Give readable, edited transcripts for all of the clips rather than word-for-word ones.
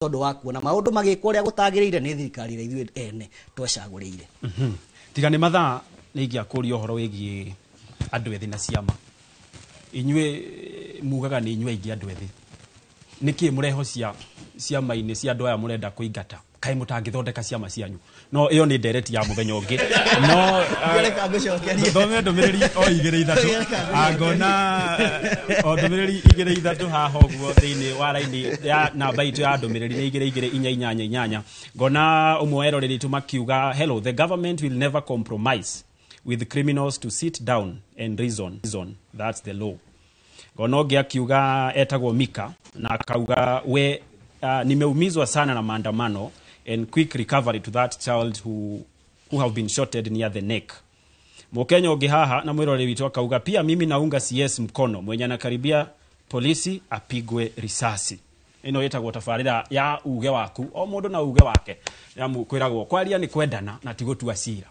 Tondu wa kuona maundu magikwo uria gutagiriire ni thirikari ira ithuĩ ene twecagũrĩire. Tiga nĩ mathaa nĩ ingĩakũria ũhoro wĩgiĩ andũ ethĩ na ciama. Inyuĩ mugaga nĩ inyuĩ aingĩ andũ ethĩ, nĩkĩ mũreho cia ciama-inĩ cia andũ aya mũrenda kũingata? Kaĩ mũtangĩthondeka ciama cianyu? No ĩyo nĩ ndereti ya mũthenya ũngĩ. No thome ndũmĩrĩri o igĩrĩ ithatũ, ngona o ndũmĩrĩri igĩrĩ ithatũ haha ũguo thĩinĩ wa raini ya namba itũ ya ndũmĩrĩri nĩ 2 2 4 8 8. Ngona ũmwe eroreri itũ makiuga, hello, the government will never compromise with criminals to sit down and reason. That's the law. Ngona ũngĩ akiuga etagwo Mika na akauga we nimeumizwa sana na maandamano and quick recovery to that child who have been shotted near the neck. Mukenya ũngĩ haha na mwiroreri witũ akauga pia mimi naunga CS mkono, mwenye anakaribia polisi apigwe risasi. Ino yetagwo tabarĩra ya uge waku, o mũndũ na uge wake. Yamu kwĩragwo kwaria nĩ kwendana na ti gũtua cira.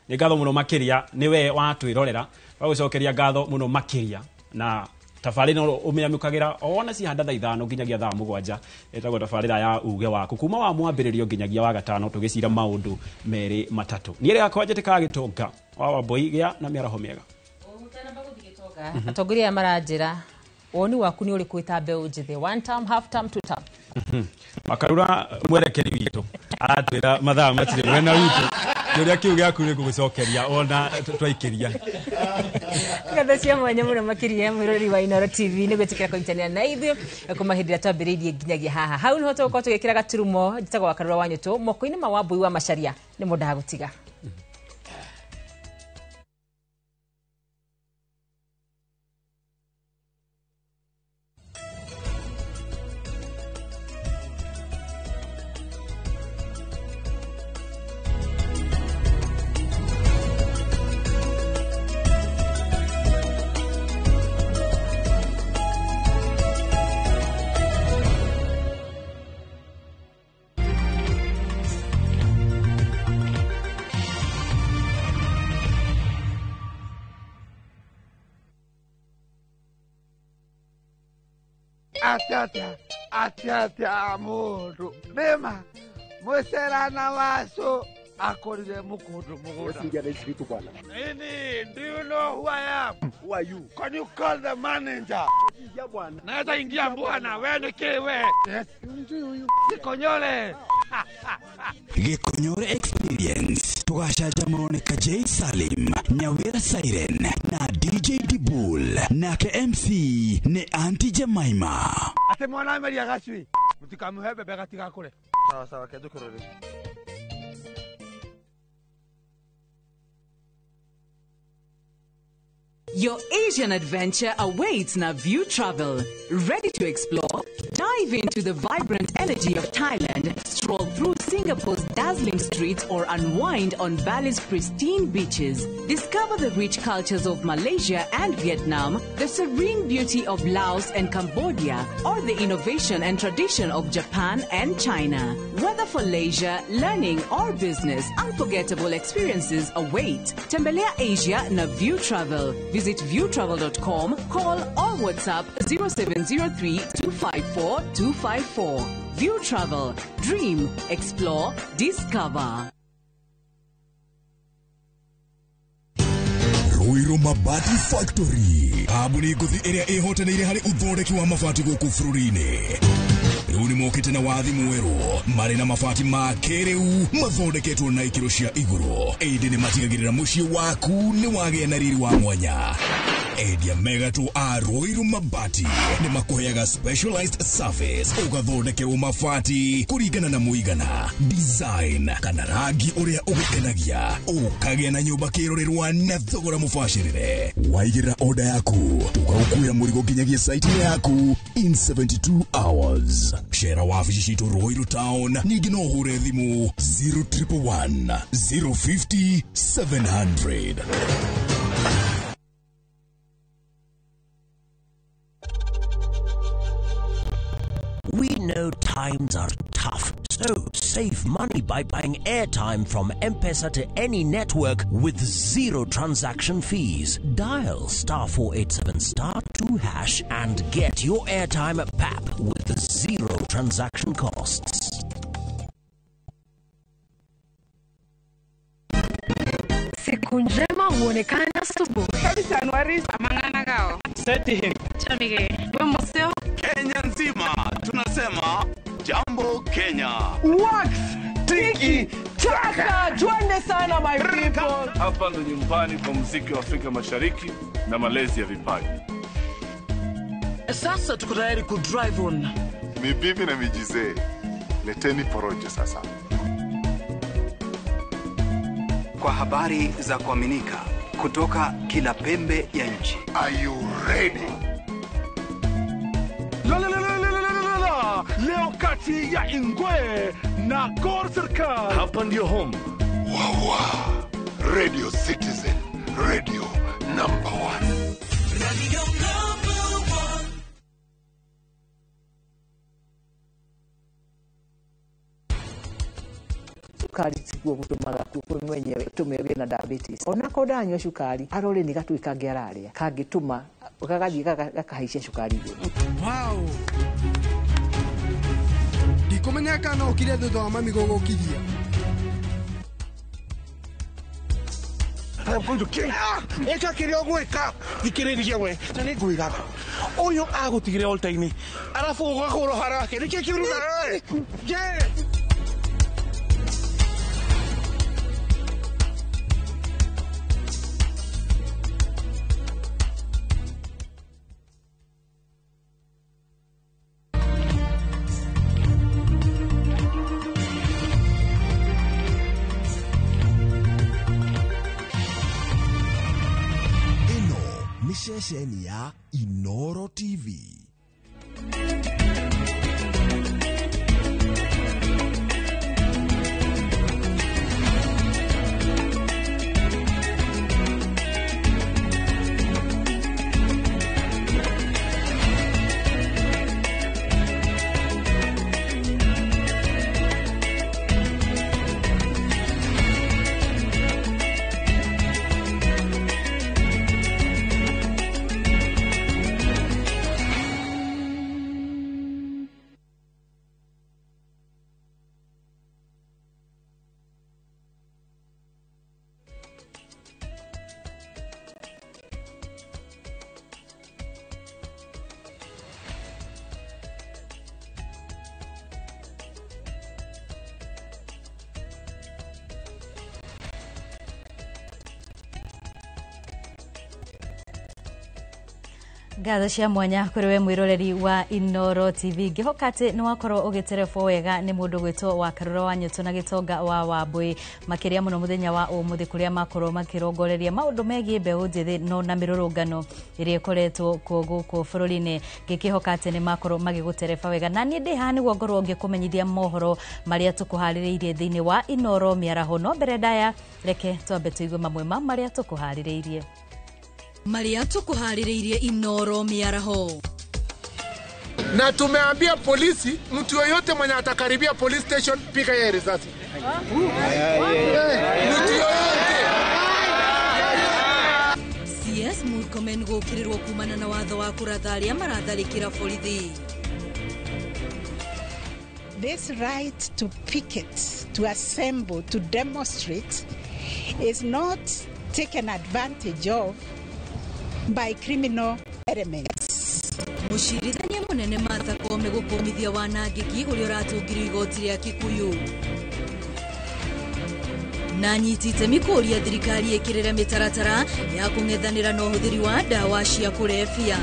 Nĩ ngatho mũno makĩria nĩ we watwĩrorera, wagũcokeria ngatho mũno makĩria na tabarĩra no ũmĩamũkagĩra o wona cihanda thaa 5 nginyagia thaa 7. Ĩtagwo tabarĩra ya uge waku kuma wa mwambĩrĩrio nginyagia wa gatano tũgĩcira maũndũ merĩ matatũ. Niĩ rĩakwa njĩtĩkaga Gĩtonga wa Wambui, gĩa na mĩaraho mĩega. Atongoria maranjĩra woni waku nĩ ũrĩkũ ta mbeũ njĩthĩ, one term, half term, two term? Makarura mwerekeri witũ aratwĩra mathaa matirĩ mwena witũ, kĩũria kĩu gĩaku nĩ ngũgũcokeria ona twaikĩria. Ngatho cia mwanya mũno makĩria mwĩrori wa Inooro TV nĩ gwĩtĩkĩra kũnyitanĩra na ithuĩ kuma hĩndĩ ĩrĩa twambĩrĩirie nginyagia haha. Hau nĩho tũgũkorwo tũgĩkĩra gaturumo. Njĩtagwo Wakarura wa Nyũtũ, moko-inĩ ma Wambui wa Macharia nĩ mũndũ agũtiga. Atia mundu nima mucerana wacu akorire mukundu mugunda. Nini, do you know who I am? Who are you? Can you call the manager? Naweza ingia bwana, wewe ni kiwe. Yes. Gikonyore. Gikonyore experience. Tugacanjamũrwo nĩ Kajei Salim, Nyawira Siren na DJ Dibul, nake MC nĩ Auntie Jemima. Ate mwana ameria gacui. Mutikamuhe bebe gatigakure. Sawa sawa, kendukurore. Your Asian adventure awaits na View Travel. Ready to explore? Dive into the vibrant energy of Thailand, stroll through Singapore's dazzling streets, or unwind on Bali's pristine beaches. Discover the rich cultures of Malaysia and Vietnam, the serene beauty of Laos and Cambodia, or the innovation and tradition of Japan and China. Whether for leisure, learning, or business, unforgettable experiences await. Tembelea Asia na View Travel. Visit viewtravel.com, call or WhatsApp 0703 254 254. View Travel. Dream, explore, discover. Ruiru Mabati Factory. Kambuni ngũthi ĩrĩa ĩhotanĩire harĩ ũthondeki wa mabati gũkũ bũrũri-inĩ. Rĩu nĩ mokĩte na wathi mwerũ marĩ na mabati ma kĩrĩu mathondeketwo na ikĩro cia igũrũ. Ĩndĩ nĩ matigagĩrĩra mũciĩ waku nĩ wagĩa na riri wa mwanya. Endia megatũ a Ruiru Mabati nĩ makũheaga specialized service ũgathondekerwo mabati kũringana na mũigana, design kana rangi ũrĩa ũgũkenagia, ũkagĩa na nyũmba kĩrorerwa na thogora mũbacĩrĩre. Waigĩrĩra order yaku tũgagũkuĩra mũrigo nginyagia site yaku in 72 hours. Cera wabici citũ Ruiru Town, ningĩ no ũhũre thimũ 0111 050 700. We know time. Times are tough. So save money by buying airtime from M-Pesa to any network with zero transaction fees. Dial *487*2# and get your airtime at PAP with zero transaction costs. Siku njema huonekana asubuhi. Kenya nzima tunasema Jambo Kenya. Wax tiki taka, twende sana my people. Hapa ndo nyumbani kwa muziki wa Afrika Mashariki na malezi ya vipaji. Sasa tuko tayari ku drive on. Mibibi na mijizee, leteni porojo sasa. Kwa habari za kuaminika kutoka kila pembe ya nchi. Are you ready? La la la la la la la. Leo kati ya Ingwe na Gor Serikal. Hapa ndio home. Wawa. Radio Citizen, radio number 1. Radio number 1. Cukari tiguo gutumaga kwi mwenyewe tume ugie na diabetes onako ndanyua cukari arore ni gatui kangi araria kangituma gagathie gakahaicia cukari iguru. Wow, ndikumenya kana ukire thutha wa mami gugukiria. I'm going to kill. Eka kiria ũgwĩka thikĩrĩria we na nĩ ngwĩraga ũyũ agũtigire altar-inĩ arabu ũgakũrwo harake nĩkĩ kĩũru nawe. Ceceni ya Inoro TV. Ngatho cia mwanya kuri we mwiroreri wa Inoro TV ngihoka ati ni wakorwo ugiterebwo wega ni mundu gwitwo wa Karura wa Nyutu na Gitonga wa Wambui makiria muno muthenya wa umuthi kuria makorwo makirongoreria maundu megie mbeu njithi no na mirurungano iria ikoretwo kuo guku bururi-ini ngikihoka ati ni makorwo magigutereba wega na nie ndi haha niguo ngorwo ngikumenyithia mohoro maria tukuhaririirie thiini wa Inoro miaraho no mbere ndaya reke twambe tuigue mamwe ma maria tukuhaririirie. Maria tukuhaririirie Inoro miaraho. Na tumeambia polisi mtu yoyote mwenye atakaribia police station piga yeye risasi. Mtu yoyote. CS Murkomen gukirirwo kumana na watho wa kuratha aria maratharikira borithi. This right to picket, to assemble, to demonstrate is not taken advantage of by criminal elements. Mucirithania munene Martha Koome gukumithia wanangiki uria uratungirwo igoti ria Kikuyu. Na nyiti itemi kuria thirikari ikirire mitaratara ya kung'ethanira na uhuthiri wa ndawa cia kurebia.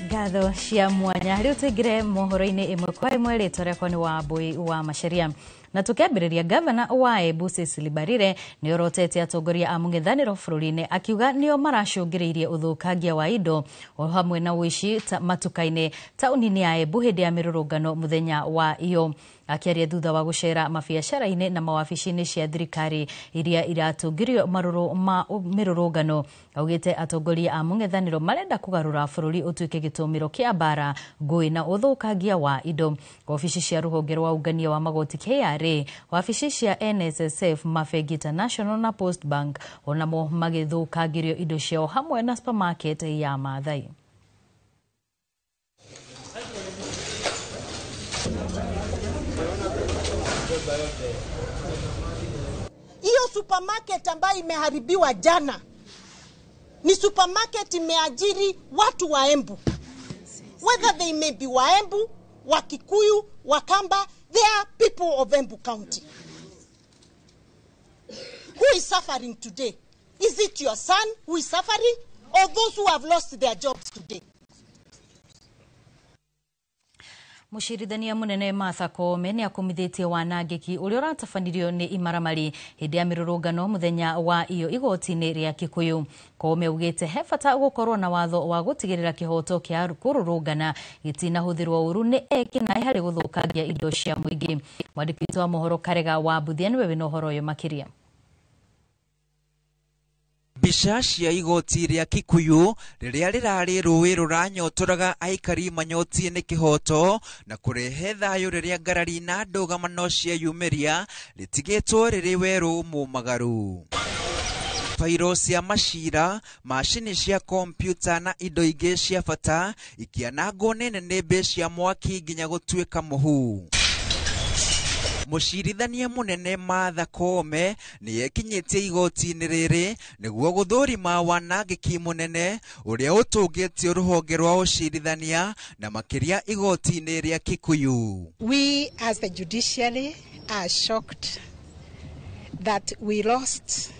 Ngatho cia mwanya riu tuingire mohoro-ini imwe kwa imwe ritwa riakwa ni Wambui wa Macharia. Na tukiambĩrĩria, gavana wa Embu Cecily Mbarire nĩ orotete atongoria a mũng'ethanĩro bũrũri-inĩ, akiuga nĩo maracũngĩrĩirie ũthũkangia wa indo o hamwe na ũici matuka-inĩ taũni-inĩ ya Embu hĩndĩ ya mĩrũrũngano mũthenya wa iyo. Akĩaria thutha wa gũcera mabiacara-inĩ na mawabici-inĩ cia thirikari iria iratũngirio marũrũ ma mĩrũrũngano, augĩte atongoria a mũng'ethanĩro marenda kũgarũra bũrũri ũtuĩke gĩtũmĩro kĩa mbara, ngũĩ na ũthũkangia wa indo. Wabici cia rũhonge rwa ũngania wa magoti KRA, wabici cia NSSF, mabengi International na Post Bank onamo magĩthũkangĩrio indo ciao hamwe na supermarket ya Maathai. Hiyo supermarket ambayo imeharibiwa jana ni supermarket imeajiri watu wa Embu, whether they may be wa Embu, wa Kikuyu, wa Kamba, they are people of Embu County. Who is suffering today? Is it your son who is suffering, or those who have lost their jobs today? Mũcirithania mũnene Martha Koome nĩ akomithĩtie wanangĩki ũrĩa ũratabanirio nĩ imaramari hĩndĩ ya mĩrũrũngano mũthenya wa iyo igoti-inĩ rĩa Kikuyu. Koome augĩte he bata gũkorwo na watho wa gũtigĩrĩra kĩhoto kĩa kũrũrũngana gĩtinahũthĩrwo ũru nĩ ekinaĩ harĩ gũthũkangia indo cia mũingĩ. Mwandĩki witũ wa mohoro Karega wa Mbuthia nĩwe wĩna ũhoro ũyũ makĩria. Mbica cia igoti rĩa Kikuyu rĩrĩa rĩrarĩ rũĩ rũranyotoraga aikari manyotie nĩ kĩhoto na kũrehe thayũ rĩrĩa ngarari na ndũgamano cieyumĩria rĩtigĩtwo rĩrĩ werũ mũmagaru. Bairo cia macira, macini cia kompyuta na indo ingĩ cia bata ikĩanangwo nĩ nĩnĩmbĩ cia mwaki nginya gũtuĩka mũhu. Mũcirithania mũnene Martha Koome nĩ ekinyĩtie igoti-inĩ rĩrĩ nĩguo gũthũrima wanangĩki mũnene ũrĩa ũtũngĩtio rũhonge rwa ũcirithania na makĩria igoti-inĩ rĩa Kikuyu. We as the judiciary are shocked that we lost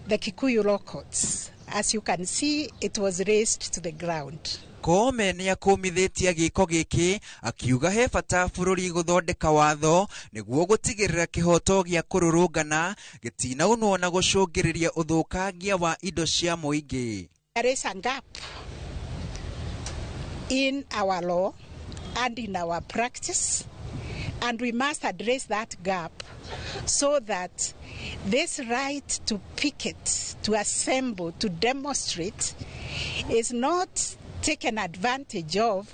the Kikuyu law courts. As you can see, it was razed to the ground. Koome nĩ akũmithĩtie gĩko gĩkĩ akiuga he bata bũrũri gũthondeka watho nĩguo gũtigĩrĩra kĩhoto gĩa kũrũrũngana gĩtinaunwo na gũcũngĩrĩria ũthũkangia wa indo cia mũingĩ. There is a gap in our law and in our practice, and we must address that gap so that this right to picket, to assemble, to demonstrate is not taken advantage of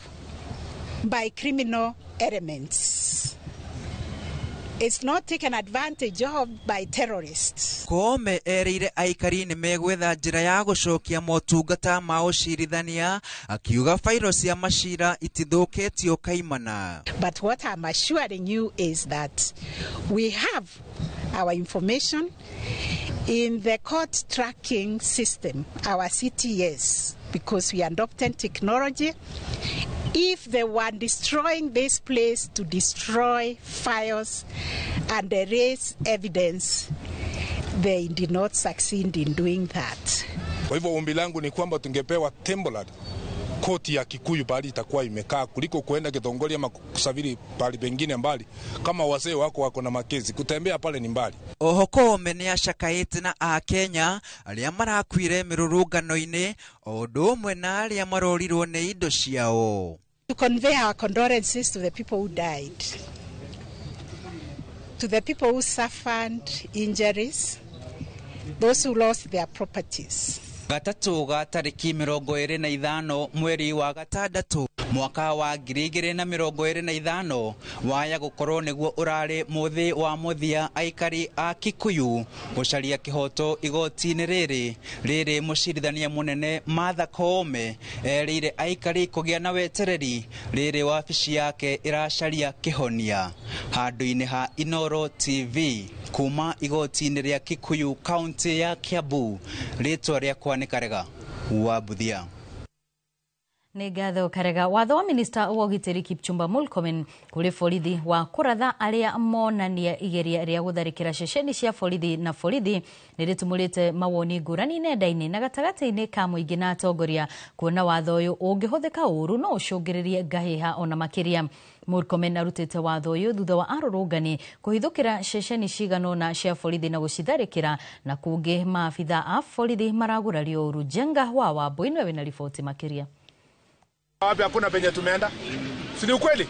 by criminal elements. It's not taken advantage of by terrorists. Koome erĩire aikari nĩ megwetha njĩra ya gũcokia motungata ma ũcirithania akiuga bairo cia macira itithũkĩtio kaimana. But what I'm assuring you is that we have our information in the court tracking system, our CTS, because we adopted technology. If they were destroying this place to destroy files and erase evidence, they did not succeed in doing that. Kwa hivyo ombi langu ni kwamba tungepewa temporary koti ya Kikuyu pahali itakuwa imekaa kuliko kuenda Githongori ama kusafiri pahali pengine mbali. Kama wazee wako wako na makezi, kutembea pale ni mbali. Oho Koome nĩ acakaĩte na Akenya arĩa marakuire mĩrũrũngano-inĩ o ũndũ ũmwe na arĩa marorirwo nĩ indo ciao. To convey our condolences to the people who died, to the people who suffered injuries, those who lost their properties. Gatatũ ga tarĩki 25 mweri wa gatandatũ mwaka wa 2025 waya gũkorwo nĩguo ũrarĩ mũthĩ wa mũthia aikari a Kikuyu gũcaria kĩhoto igoti-inĩ rĩrĩ rĩrĩ. Mũcirithania mũnene Martha Koome erĩire aikari kũgĩa na wetereri rĩrĩ wabici yake ĩracaria kĩhonia. Handũ-inĩ ha Inooro TV kuma igoti-inĩ rĩa Kikuyu kaunti ya Kiambu, rĩtwa rĩakwa nĩ Karega wa Mbuthia. Nĩ ngatho Karega. Watho wa minista wa ũgitĩri Kipchumba Murkomen kũrĩ borithi wa kũratha arĩa monania igeria rĩa gũtharĩkĩra ceceni cia borithi na borithi nĩ rĩtumũrĩte mawoni ngũrani nenda-inĩ na gatagatĩ-inĩ ka mũingĩ na atongoria kuona watho ũyũ ũngĩhũthĩka ũru no ũcũngĩrĩrie ngahĩha ona makĩria. Murkomen arutĩte watho ũyũ thutha wa arũrũngani kũhithũkĩra ceceni cigana ũna cia borithi na gũcitharĩkĩra na kũngĩ maabitha a borithi maragurario ũru. Njenga wa Wambui nĩwe wĩna riboti makĩria. Wapi hakuna penye tumeenda, si ni ukweli?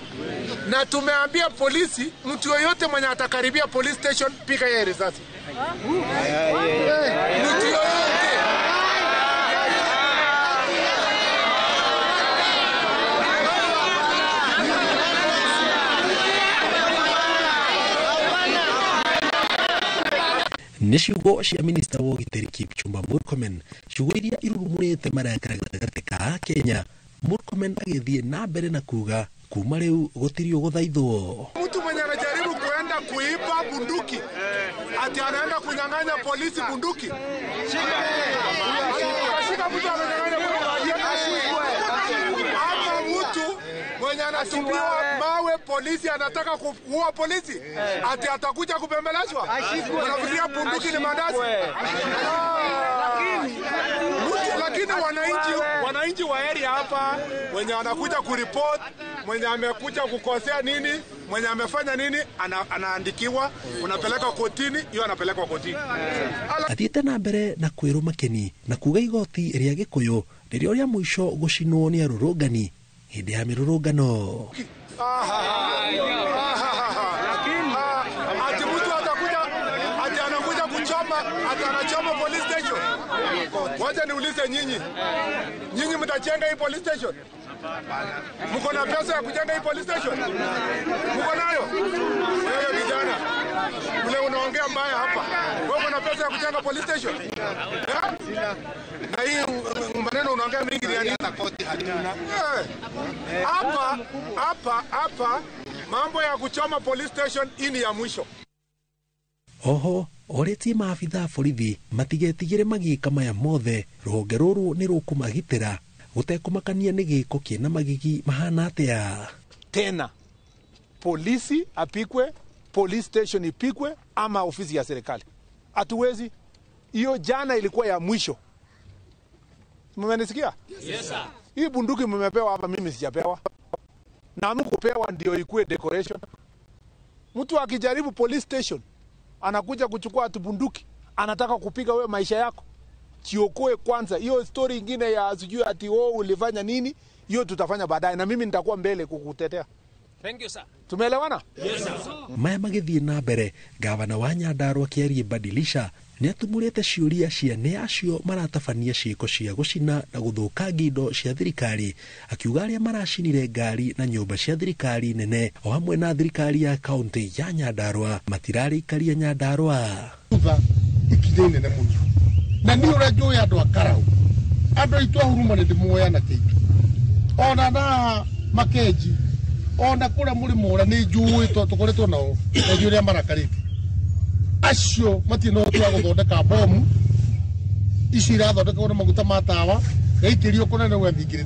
Na tumeambia polisi, mtu yoyote mwenye atakaribia police station, piga yeye risasi. Mtu yoyote. Nĩ ciugo cia minista wa ũgitĩri Kipchumba Murkomen, ciugo iria irurumũrĩte marakara gatagatĩ ka Kenya. Murkomen agĩthiĩ na mbere na kuga kuma rĩu gũtirĩ ũgũthaithwo. Mtu mwenye anajaribu kuenda kuiba bunduki, ati anaenda kunyang'anya polisi bunduki. Shika mtu ananyang'anya bunduki. Ama mtu mwenye anatupiwa mawe polisi anataka kuua polisi, ati atakuja kupembelezwa. Unafikiria bunduki ni mandazi? Lakini wananchi wa area hapa wenye wanakuja kuripot, mwenye amekuja kukosea nini, mwenye amefanya nini, anaandikiwa, unapeleka kotini, hiyo anapelekwa kotini. Athiĩte na mbere na kwĩrwo makeni na kuga igoti rĩa Gĩkũyũ rĩrĩa rĩa mũico gũcinwo nĩ arũrũngani hĩndĩ ya mĩrũrũngano. Ati mtu atakuja, ati anakuja kuchoma, ati anachoma police station. Wacha niulize nyinyi. Nyinyi mtajenga hii police station? Mko na pesa ya kujenga hii police station? Mko nayo? Wewe kijana, ule unaongea mbaya hapa. Wewe uko na pesa ya kujenga police station? Na hii maneno unaongea mingi ni nini? Hapa mambo ya kuchoma police station hii ni ya mwisho. Oho orĩtie maabitha a borithi matigetigĩre magĩka maya mothe rũhonge rũrũ nĩ rũkũmagitĩra gũtekũmakania nĩ gĩko kĩna magigi mahana atĩa. Tena polisi apikwe, police station ipikwe ama ofisi ya serikali. Hatuwezi. Hiyo jana ilikuwa ya mwisho. Mmenisikia? Yes sir. Hii bunduki mmepewa hapa, mimi sijapewa. Na mkupewa ndio ikue decoration. Mtu akijaribu police station anakuja kuchukua tu bunduki, anataka kupiga wewe maisha yako. Chiokoe kwanza. Hiyo story ingine ya sijui ati wewe ulifanya nini, hiyo tutafanya baadaye na mimi nitakuwa mbele kukutetea. Thank you sir. Tumeelewana? Yes sir. Maya magĩthiĩ na mbere, gavana wa Nyandarua Kĩarie Badilisha nĩatumũrĩte ciũria cia nĩ acio maratabania ciĩko cia gũcina na gũthũkangia indo cia thirikari, akiuga arĩa maracinire ngari na nyũmba cia thirikari nene o hamwe na thirikari ya kaunti ya Nyandarua matirarĩikaria Nyandarua. Thutha ikinya inene mũno na niĩ ũrĩa njũĩ andũ a Karau, andũ aitũ a Huruma nĩ ndĩmoĩ anake aitũ, ona na Makenji, ona kũrĩa mũrĩmo ũrĩa nĩ njũĩ tondũ tũkoretwo nao na njũĩ ũrĩa marakarĩte. Acio matirĩ na ũhoti wa gũthondeka bomu ici irathondekwo na maguta ma tawa gaitĩrio kũnene gwathingĩrĩte.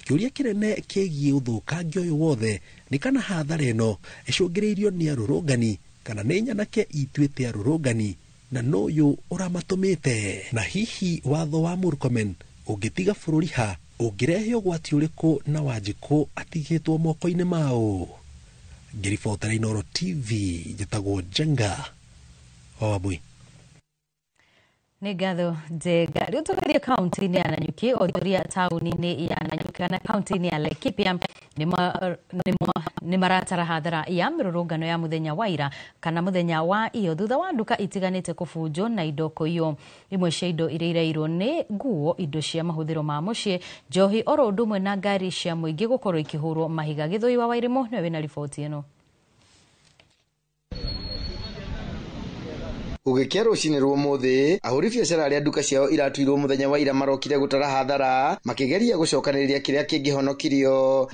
Kĩũria kĩnene kĩgiĩ ũthũkangia ũyũ wothe nĩ kana hathara ĩno ĩcũngĩrĩirio nĩ arũrũngani kana nĩ nyanake ituĩte arũrũngani na nũyũ ũramatũmĩte, na hihi watho wa Murkomen ũngĩtiga bũrũri ha ũngĩrehe ũgwati ũrĩkũ na Wanjikũ atigĩtwo moko-inĩ mao. Ngĩribotera Inooro TV njĩtagwo Njenga wa Wambui. Nĩ ngatho Njenga. Rĩu tũgathiĩ kaunti-inĩ ya Nanyuki, onjoria taũni-inĩ ya Nanyuki kana kaunti-inĩ ya Laikipia nĩ maratara hathara ya mĩrũrũngano ya mũthenya wa ira kana mũthenya wa iyo thutha wa nduka itiganĩte kũbunjwo na indo kũiywo. Imwe cia indo iria irairwo nĩ nguo, indo cia mahũthĩro ma mũciĩ, njohi oro ũndũ ũmwe na ngari cia mũingĩ gũkorwo ikĩhũrwo mahiga. Gĩthũi wa Wairimu nĩwe wĩna riboti ĩno. Gũgĩkĩa rũcinĩ rwa ũmũthĩ, ahũri biacara arĩa nduka ciao iratuirwo mũthenya wa ira marokire gũtara hathara, makĩgeria gũcokanĩrĩria kĩrĩa kĩngĩhonokirio.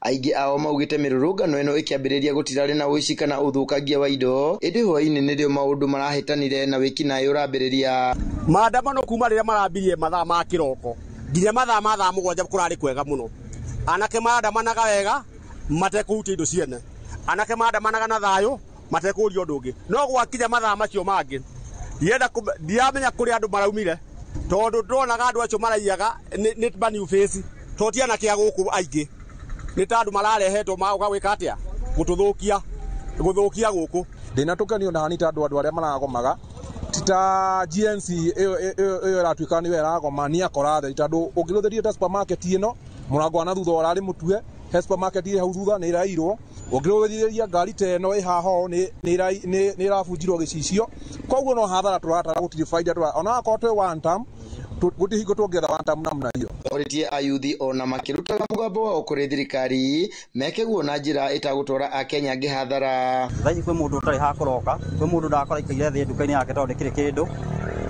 Aingĩ ao maugĩte mĩrũrũngano ĩno ĩkĩambĩrĩria gũtirarĩ na ũici kana ũthũkangia wa indo, ĩndĩ hwaĩ-inĩ nĩrĩo maũndũ marahĩtanire na wĩkinaĩ ũrambĩrĩria. Maandamano kuma rĩrĩa marambirie mathaa ma kĩroko nginya mathaa ma thaa 7 kũrarĩ kwega mũno. Anake maandamanaga wega matekũhutia indo ciene, anake maandamanaga na thayũ matekũũria ũndũ ũngĩ, no gwakinya mathaa macio mangĩ ndiramenya kũrĩa andũ maraumire, tondũ ndonaga andũ acio maraiyaga nĩ ma new face, tondũ ti anake a gũkũ aingĩ, nĩ ta andũ mararehetwo magoka gwĩka atĩa, gũtũthũkia, gũthũkia gũkũ. Ndĩna tũkenio na hani ta andũ arĩa maragomaga ti ta GNC ĩyo ĩratuĩka nĩyo ĩragoma nĩ akora theri, tondũ ũngĩrũthĩria ta supermarket ĩno mũrango wa na thutha ũrarĩ mũtue, he supermarket ĩ hau thutha nĩ ĩrairwo, ũngĩrũthĩria ngari ta ĩno ĩ haha ũũ nĩ ĩrabunjirwo gĩcicio, koguo no hathara tũratara, gũtirĩ baida ona akorwo twĩ one term gũtirĩ hingo tũngĩetha one term namna hiyo. Orĩtie ayuthi ona makĩrutaga mũgambo wao kũrĩ thirikari meke guo na njĩra ĩtagũtwara akenya angĩ hathara. Thaa ici kwĩ mũndũ ũtarĩ hakũroka, kwĩ mũndũ ndakora aikaire thĩ nduka-inĩ yake tondũ ndĩkĩrĩ kĩndũ,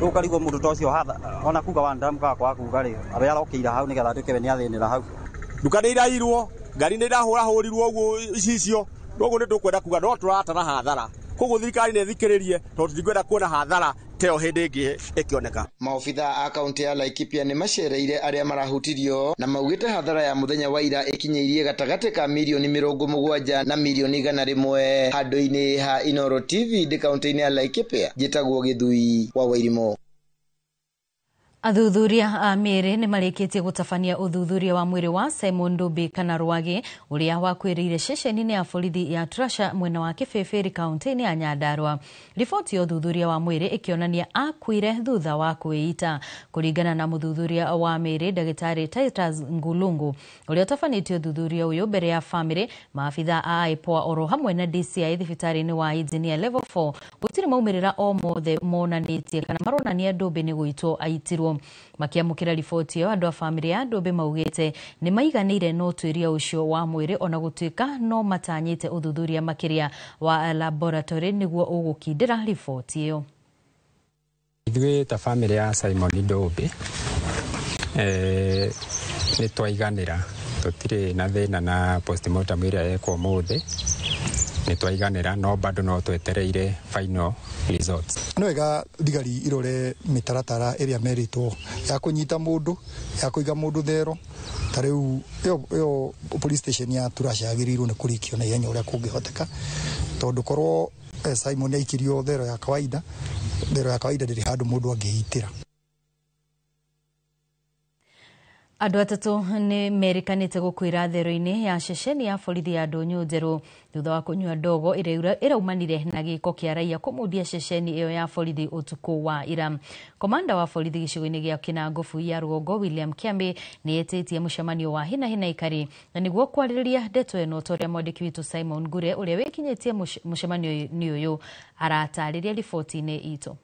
rĩu ũkarigwo mũndũ ta ũcio ona kuga one term kana kwaga kuga rĩ, arĩa arokĩire hau nĩgetha atuĩke we nĩathĩnĩra hau. Nduka nĩ irairwo, ngari nĩ irahũrahũrirwo ũguo icicio, koguo nĩ tũkwenda kuga no tũratara hathara, koguo thirikari nĩ ĩthikĩrĩrie tondũ tũtingĩenda kuona hathara teo hĩndĩ ĩngĩ ĩkĩoneka. Maobitha a kaunti ya Laikipia nĩ macereire arĩa marahutirio na maugĩte hathara ya mũthenya wa ira ĩkinyĩirie gatagatĩ ka mirioni 70 na mirioni 100. Handũ-inĩ ha Inooro TV ndĩ kaunti-inĩ ya Laikipia, njĩtagwo Gĩthui wa Wairimu. Athuthuria a mĩĩrĩ nĩ marĩkĩtie gũtabania ũthuthuria wa mwĩrĩ wa Simon Ndumbi kana Rwagĩ ũrĩa wakuĩrĩire ceceni-inĩ ya borithi ya Trasha mwena wa Kĩbĩbĩri kaunti-inĩ ya Nyandarua. Riboti ya ũthuthuria wa mwĩrĩ ĩkĩonania akuire thutha wa kwĩita. Kũringana na mũthuthuria wa mĩĩrĩ ndagĩtarĩ Titus Ngulungu ũrĩa ũtabanĩtie ũthuthuria ũyũ mbere ya famĩlĩ, maabitha a IPOA oro hamwe na DCI thibitarĩ-inĩ wa Engineer Level 4 gũtirĩ maumĩrĩra o mothe monanĩtie kana maronania Ndumbi nĩ gũitwo aitirwo. Makiamũkĩra riboti ĩyo, andũ a famĩlĩ ya Ndumbi maugĩte nĩ maiganĩire na ũtuĩria ũcio wa mwĩrĩ ona gũtuĩka no matanyĩte ũthuthuria makĩria wa laboratory nĩguo ũgũkindĩra riboti ĩyo. Ithuĩ ta famĩlĩ ya Simon Ndumbi nĩ twaiganĩra, tũtirĩ na thĩna na postmortem ĩrĩa yekwo ũmũthĩ, nĩ twaiganĩra, no bado no twetereire final results. No wega thigari irore mĩtaratara ĩrĩa merĩtwo ya kũnyita mũndũ, ya kũiga mũndũ thero. Ta rĩu ĩyo police station ya Turasha yagĩrĩirwo nĩ kũrĩkio na ihenya ũrĩa kũngĩhoteka, tondũ korwo Simon aikirio thero ya kawaida, thero ya kawaida ndĩrĩ handũ mũndũ angĩitĩra. Andũ atatũ nĩ merĩkanĩte gũkuĩra thero-inĩ ya ceceni ya borithi ya Ndũnyũ Njerũ thutha wa kũnyua ndogo ĩrĩa ĩraumanire na gĩko kĩa raia kũmundia ceceni ĩyo ya borithi ũtukũ wa ira. Komanda wa borithi gĩcigo-inĩ gĩa Kinangofu ya Rũgongo William Kiambi nĩ etĩtie mũcemanio wa hina hina ikari na nĩguo kwarĩrĩria ndeto ĩno ta ũrĩa mwandĩki witũ Simon Ngure ũrĩa wĩkinyĩtie mũcemanio-inĩ ũyũ aratarĩria riboti-inĩ itũ.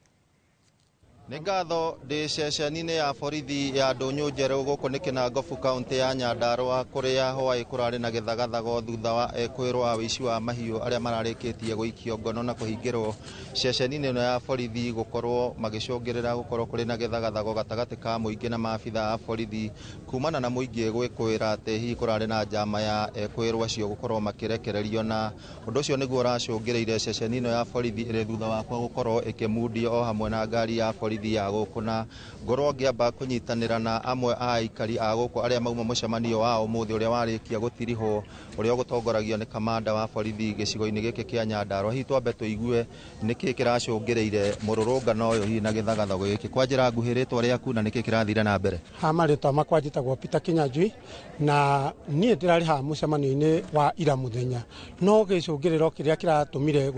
Nĩ ngatho ndĩ ceceni-inĩ ya borithi ya Ndũnyũ Njerũ gũkũ nĩ Kinangofu kaunti ya Nyandarua kũrĩa hwaĩ kũrarĩ na gĩthagathago thutha wa ekũĩrwo a ũici wa mahiũ arĩa mararĩkĩtie gũikio ngono na kũhingĩrwo ceceni-inĩ ĩno ya borithi gũkorwo magĩcũngĩrĩra gũkorwo kũrĩ na gĩthagathago gatagatĩ ka mũingĩ na maabitha a borithi kumana na mũingĩ gwĩkũĩra atĩ hihi kũrarĩ na njama ya ekũĩrwo acio gũkorwo makĩrekererio, na ũndũ ũcio nĩguo ũracũngĩrĩire ceceni ĩno ya borithi ĩrĩ thutha wakwa gũkorwo ĩkĩmundio o hamwe na ngari ya borithi ya gũkũ, na ngorwo ngĩamba kũnyitanĩra na amwe a aikari a gũkũ arĩa mauma mũcemanio wa ũmũthĩ ũrĩa warĩkia gũtirihwo ũrĩa ũgũtongoragio nĩ kamanda wa borithi gĩcigo-inĩ gĩkĩ kĩa Nyandarua. Hihi twambe tũigue nĩkĩ kĩracũngĩrĩire mũrũrũngano ũyũ hihi na gĩthagathago gĩkĩ. Kwa njĩra nguhĩ rĩtwa rĩaku na nĩkĩ kĩrathire na mbere? Ha marĩtwa makwa njĩtagwo Peter Kinyanjui na niĩ ndĩrarĩ haha mũcemanio-inĩ wa ira mũthenya, no gĩcũngĩrĩro kĩrĩa kĩratũmire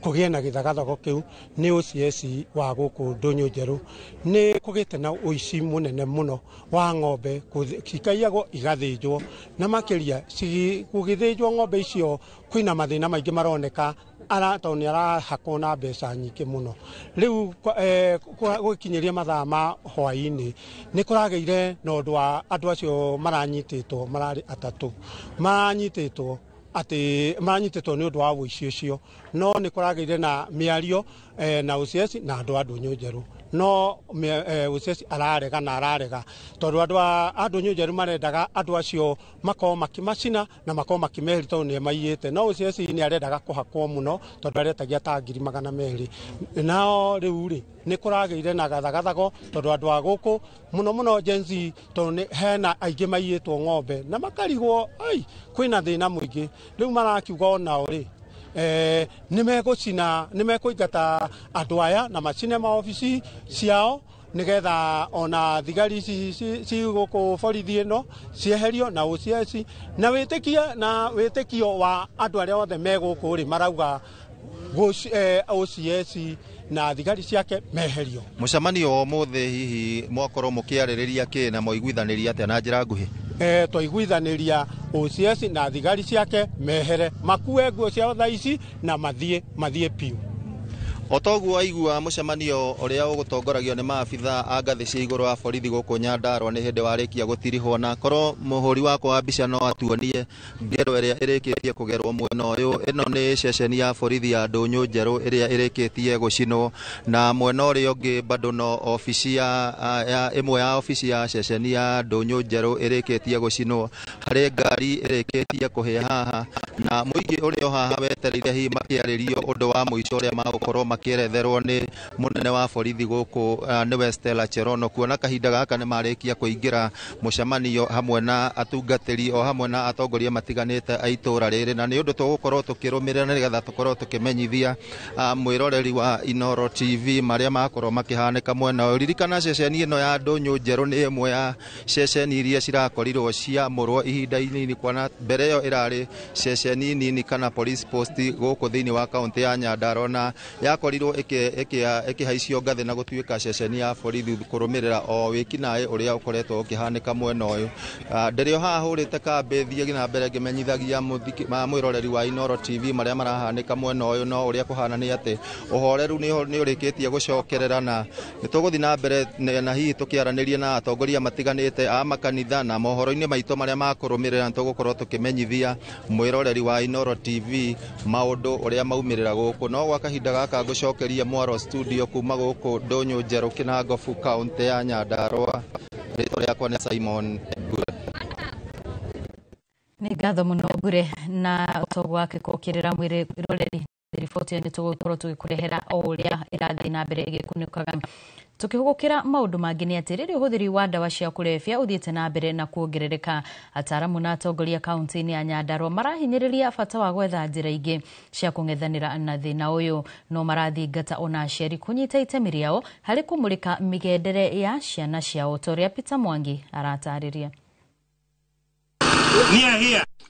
kũgĩe na gĩthagathago kĩu nĩ OCS wa gũkũ Ndũnyũ Njerũ. Nĩ kũgĩte na ũici mũnene mũno wa ng'ombe cikaiyagwo igathĩnjwo, na makĩria gũgĩthĩnjwo ng'ombe icio kwĩna mathĩna maingĩ maroneka tondũ nĩ arahakwo na mbeca nyingĩ mũno. Rĩu gũkinyĩria mathaa ma hwaĩ-inĩ nĩ kũragĩire na ũndũ wa andũ acio maranyitĩtwo, mararĩ atatũ maranyitĩtwo atĩ maranyitĩtwo nĩ ũndũ wa ũici ũcio. No nĩ kũragĩire na mĩario na OCS na andũ a Ndũnyũ Njerũ, no OCS ararega na ararega tondũ andũ a Ndũnyũ Njerũ marendaga andũ acio makorwo makĩmacina na makorwo makĩmeheria tondũ nĩ maiyĩte. No OCS nĩ arendaga kũhakwo mũno tondũ aretagia ta 200,000. Nao rĩu rĩ nĩ kũragĩire na gathagathago tondũ andũ a gũkũ mũno mũno Gen Z, tondũ hena aingĩ maiyĩtwo ng'ombe na makarigwo ai kwĩna thĩna mũingĩ. Rĩu marakiuga onao rĩ nĩ megũcina, nĩ mekũingata andũ aya na macine maobici ciao nĩgetha ona thigari ici ci gũkũ borithi ĩno cieherio na OCS na wĩtĩkia na wĩtĩkio wa andũ arĩa othe me gũkũ rĩ marauga OCS na thigari ciake meherio. Mũcemanio wa ũmũthĩ hihi mwakorwo mũkĩarĩrĩria kĩ na mwaiguithanĩria atĩa na njĩra nguhĩ? Twaiguithanĩria OCS na thigari ciake mehere, makue nguo ciao thaa ici na mathiĩ piũ. O toguo aigua mũcemanio ũrĩa ũgũtongoragio nĩ maabitha a ngathĩ cia igũrũ wa borithi gũkũ Nyandarua nĩ hĩndĩ warĩkia gũtirihwo, na korwo mũhũri wakwa wa mbica no atuonie ngero ĩrĩa ĩrĩkĩtie kũgerwo mwena ũyũ. Ĩno nĩ ceceni ya borithi ya Ndũnyũ Njerũ ĩrĩa ĩrĩkĩtie gũcinwo, na mwena ũrĩa ũngĩ bado no obici ya ĩmwe ya obici ya ceceni ya Ndũnyũ Njerũ ĩrĩkĩtie gũcinwo. Harĩ ngari ĩrĩkĩtie kũhĩa haha, na mũingĩ ũrĩa o haha wetereire hihi makĩarĩrio ũndũ wa mũico ũrĩa magũkorwo makĩeretherwo nĩ mũnene wa borithi gũkũ nĩwe Stella Cherono, kuona kahinda gaka nĩ marĩkia kũingĩra mũcemanio hamwe na atungatĩri o hamwe na atongoria matiganĩte a itũra rĩrĩ, na nĩ ũndũ tũgũkorwo tũkĩrũmĩrĩra nĩgetha tũkorwo tũkĩmenyithia mwĩroreri wa Inooro TV marĩa makorwo makĩhanĩka mwena ũyũ. Ririkana ceceni ĩno ya Ndũnyũ Njerũ nĩ ĩmwe ya ceceni iria cirakorirwo ciamũrwo ihinda inini, kuona mbere ĩyo ĩrarĩ ceceni nini kana police post gũkũ thĩinĩ wa kaunti ya Nyandarua, na yakorirwo ĩkĩhaicio ngathĩ na gũtuĩka ceceni ya borithi kũrũmĩrĩra o wĩkinaĩ ũrĩa ũkoretwo ũkĩhanĩka mwena ũyũ. Ndĩrĩ o haha hũrĩte kambĩ thiĩ na mbere ngĩmenyithagia mwĩroreri wa Inooro TV marĩa marahanĩka mwena ũyũ, no ũrĩa kũhana nĩ atĩ ũhoreru nĩ ũrĩkĩtie gũcokerera, na nĩ tũgũthiĩ na mbere na hihi tũkĩaranĩria na atongoria matiganĩte a makanitha na mohoro-inĩ maitũ marĩa makũrũmĩrĩra, nĩ tũgũkorwo tũkĩmenyithia mwĩroreri wa Inooro TV maũndũ ũrĩa maumĩrĩra gũkũ. No gwa kahinda gaka ngũcokeria mwaro studio kuma gũkũ Ndũnyũ Njerũ Kĩnangobu kaunti ya Nyandarua. Rĩtwa rĩakwa nĩ Simon Ngure. Nĩ ngatho mũno Ngure na ũtongo wake kũkĩrĩra mwĩroreri riboti ĩyo nĩ tũgũkorwo tũgĩkũrehera o ũrĩa ĩrathiĩ na mbere ĩgĩkunĩkaga. Tukĩhũgũkĩra maũndũ mangĩ nĩ atĩ rĩrĩ ũhũthĩri wa ndawa cia kũrebia ũthiĩte na mbere na kuongerereka, ataaramu na atongoria kaunti-inĩ ya Nyandarua marahinyĩrĩria bata wa gwetha njĩra ingĩ cia kũng'ethanĩra na thĩna ũyũ, no marathingata ona aciari kũnyita itemi rĩao harĩ kũmũrĩka mĩgendere ya ciana ciao, ta ũrĩa Peter Mwangi aratarĩria.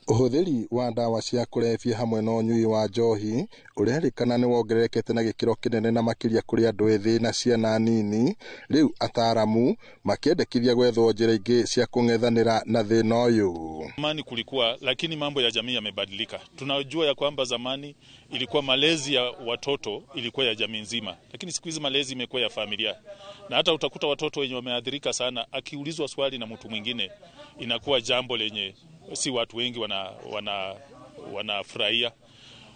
Ũhũthĩri wa ndawa cia kũrebia hamwe na ũnyui wa njohi ũrerĩkana nĩ wongererekete na gĩkĩro kĩnene na makĩria kũrĩ andũ ethĩ na ciana nini, rĩu ataaramu makĩendekithia gwethwo njĩra ingĩ cia kũng'ethanĩra na thĩna ũyũ. Zamani kulikuwa, lakini mambo ya jamii yamebadilika. Tunajua ya kwamba zamani ilikuwa malezi ya watoto ilikuwa ya jamii nzima, lakini siku hizi malezi imekuwa ya familia, na hata utakuta watoto wenye wameathirika sana, akiulizwa swali na mtu mwingine inakuwa jambo lenye si watu wengi wanafurahia.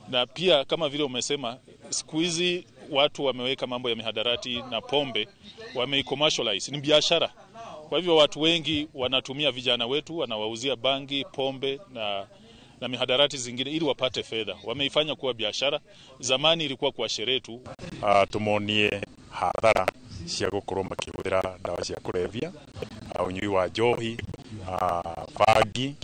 Na pia kama vile umesema, siku hizi watu wameweka mambo ya mihadarati na pombe, wamei-commercialize, ni biashara. Kwa hivyo watu wengi wanatumia vijana wetu, wanawauzia bangi, pombe na mihadarati zingine ili wapate fedha. Wameifanya kuwa biashara. Zamani ilikuwa kwa sherehe tu. Tumonie hadhara cia gukorwo makĩhũthĩra ndawa cia kũrebia, ũnyui wa njohi, bangi,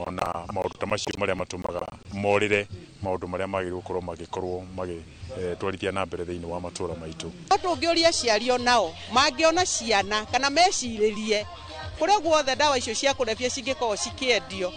ona maũndũ ta macio marĩa matũmaga morĩre maũndũ marĩa magĩrĩirwo gũkorwo magĩkorwo magĩtwarithia na mbere thĩinĩ wa matũra maitũ. Tũngĩũria aciari onao mangĩona ciana kana mecirĩrie kũrĩa guothe ndawa icio cia kũrebia cingĩkorwo cikĩendio,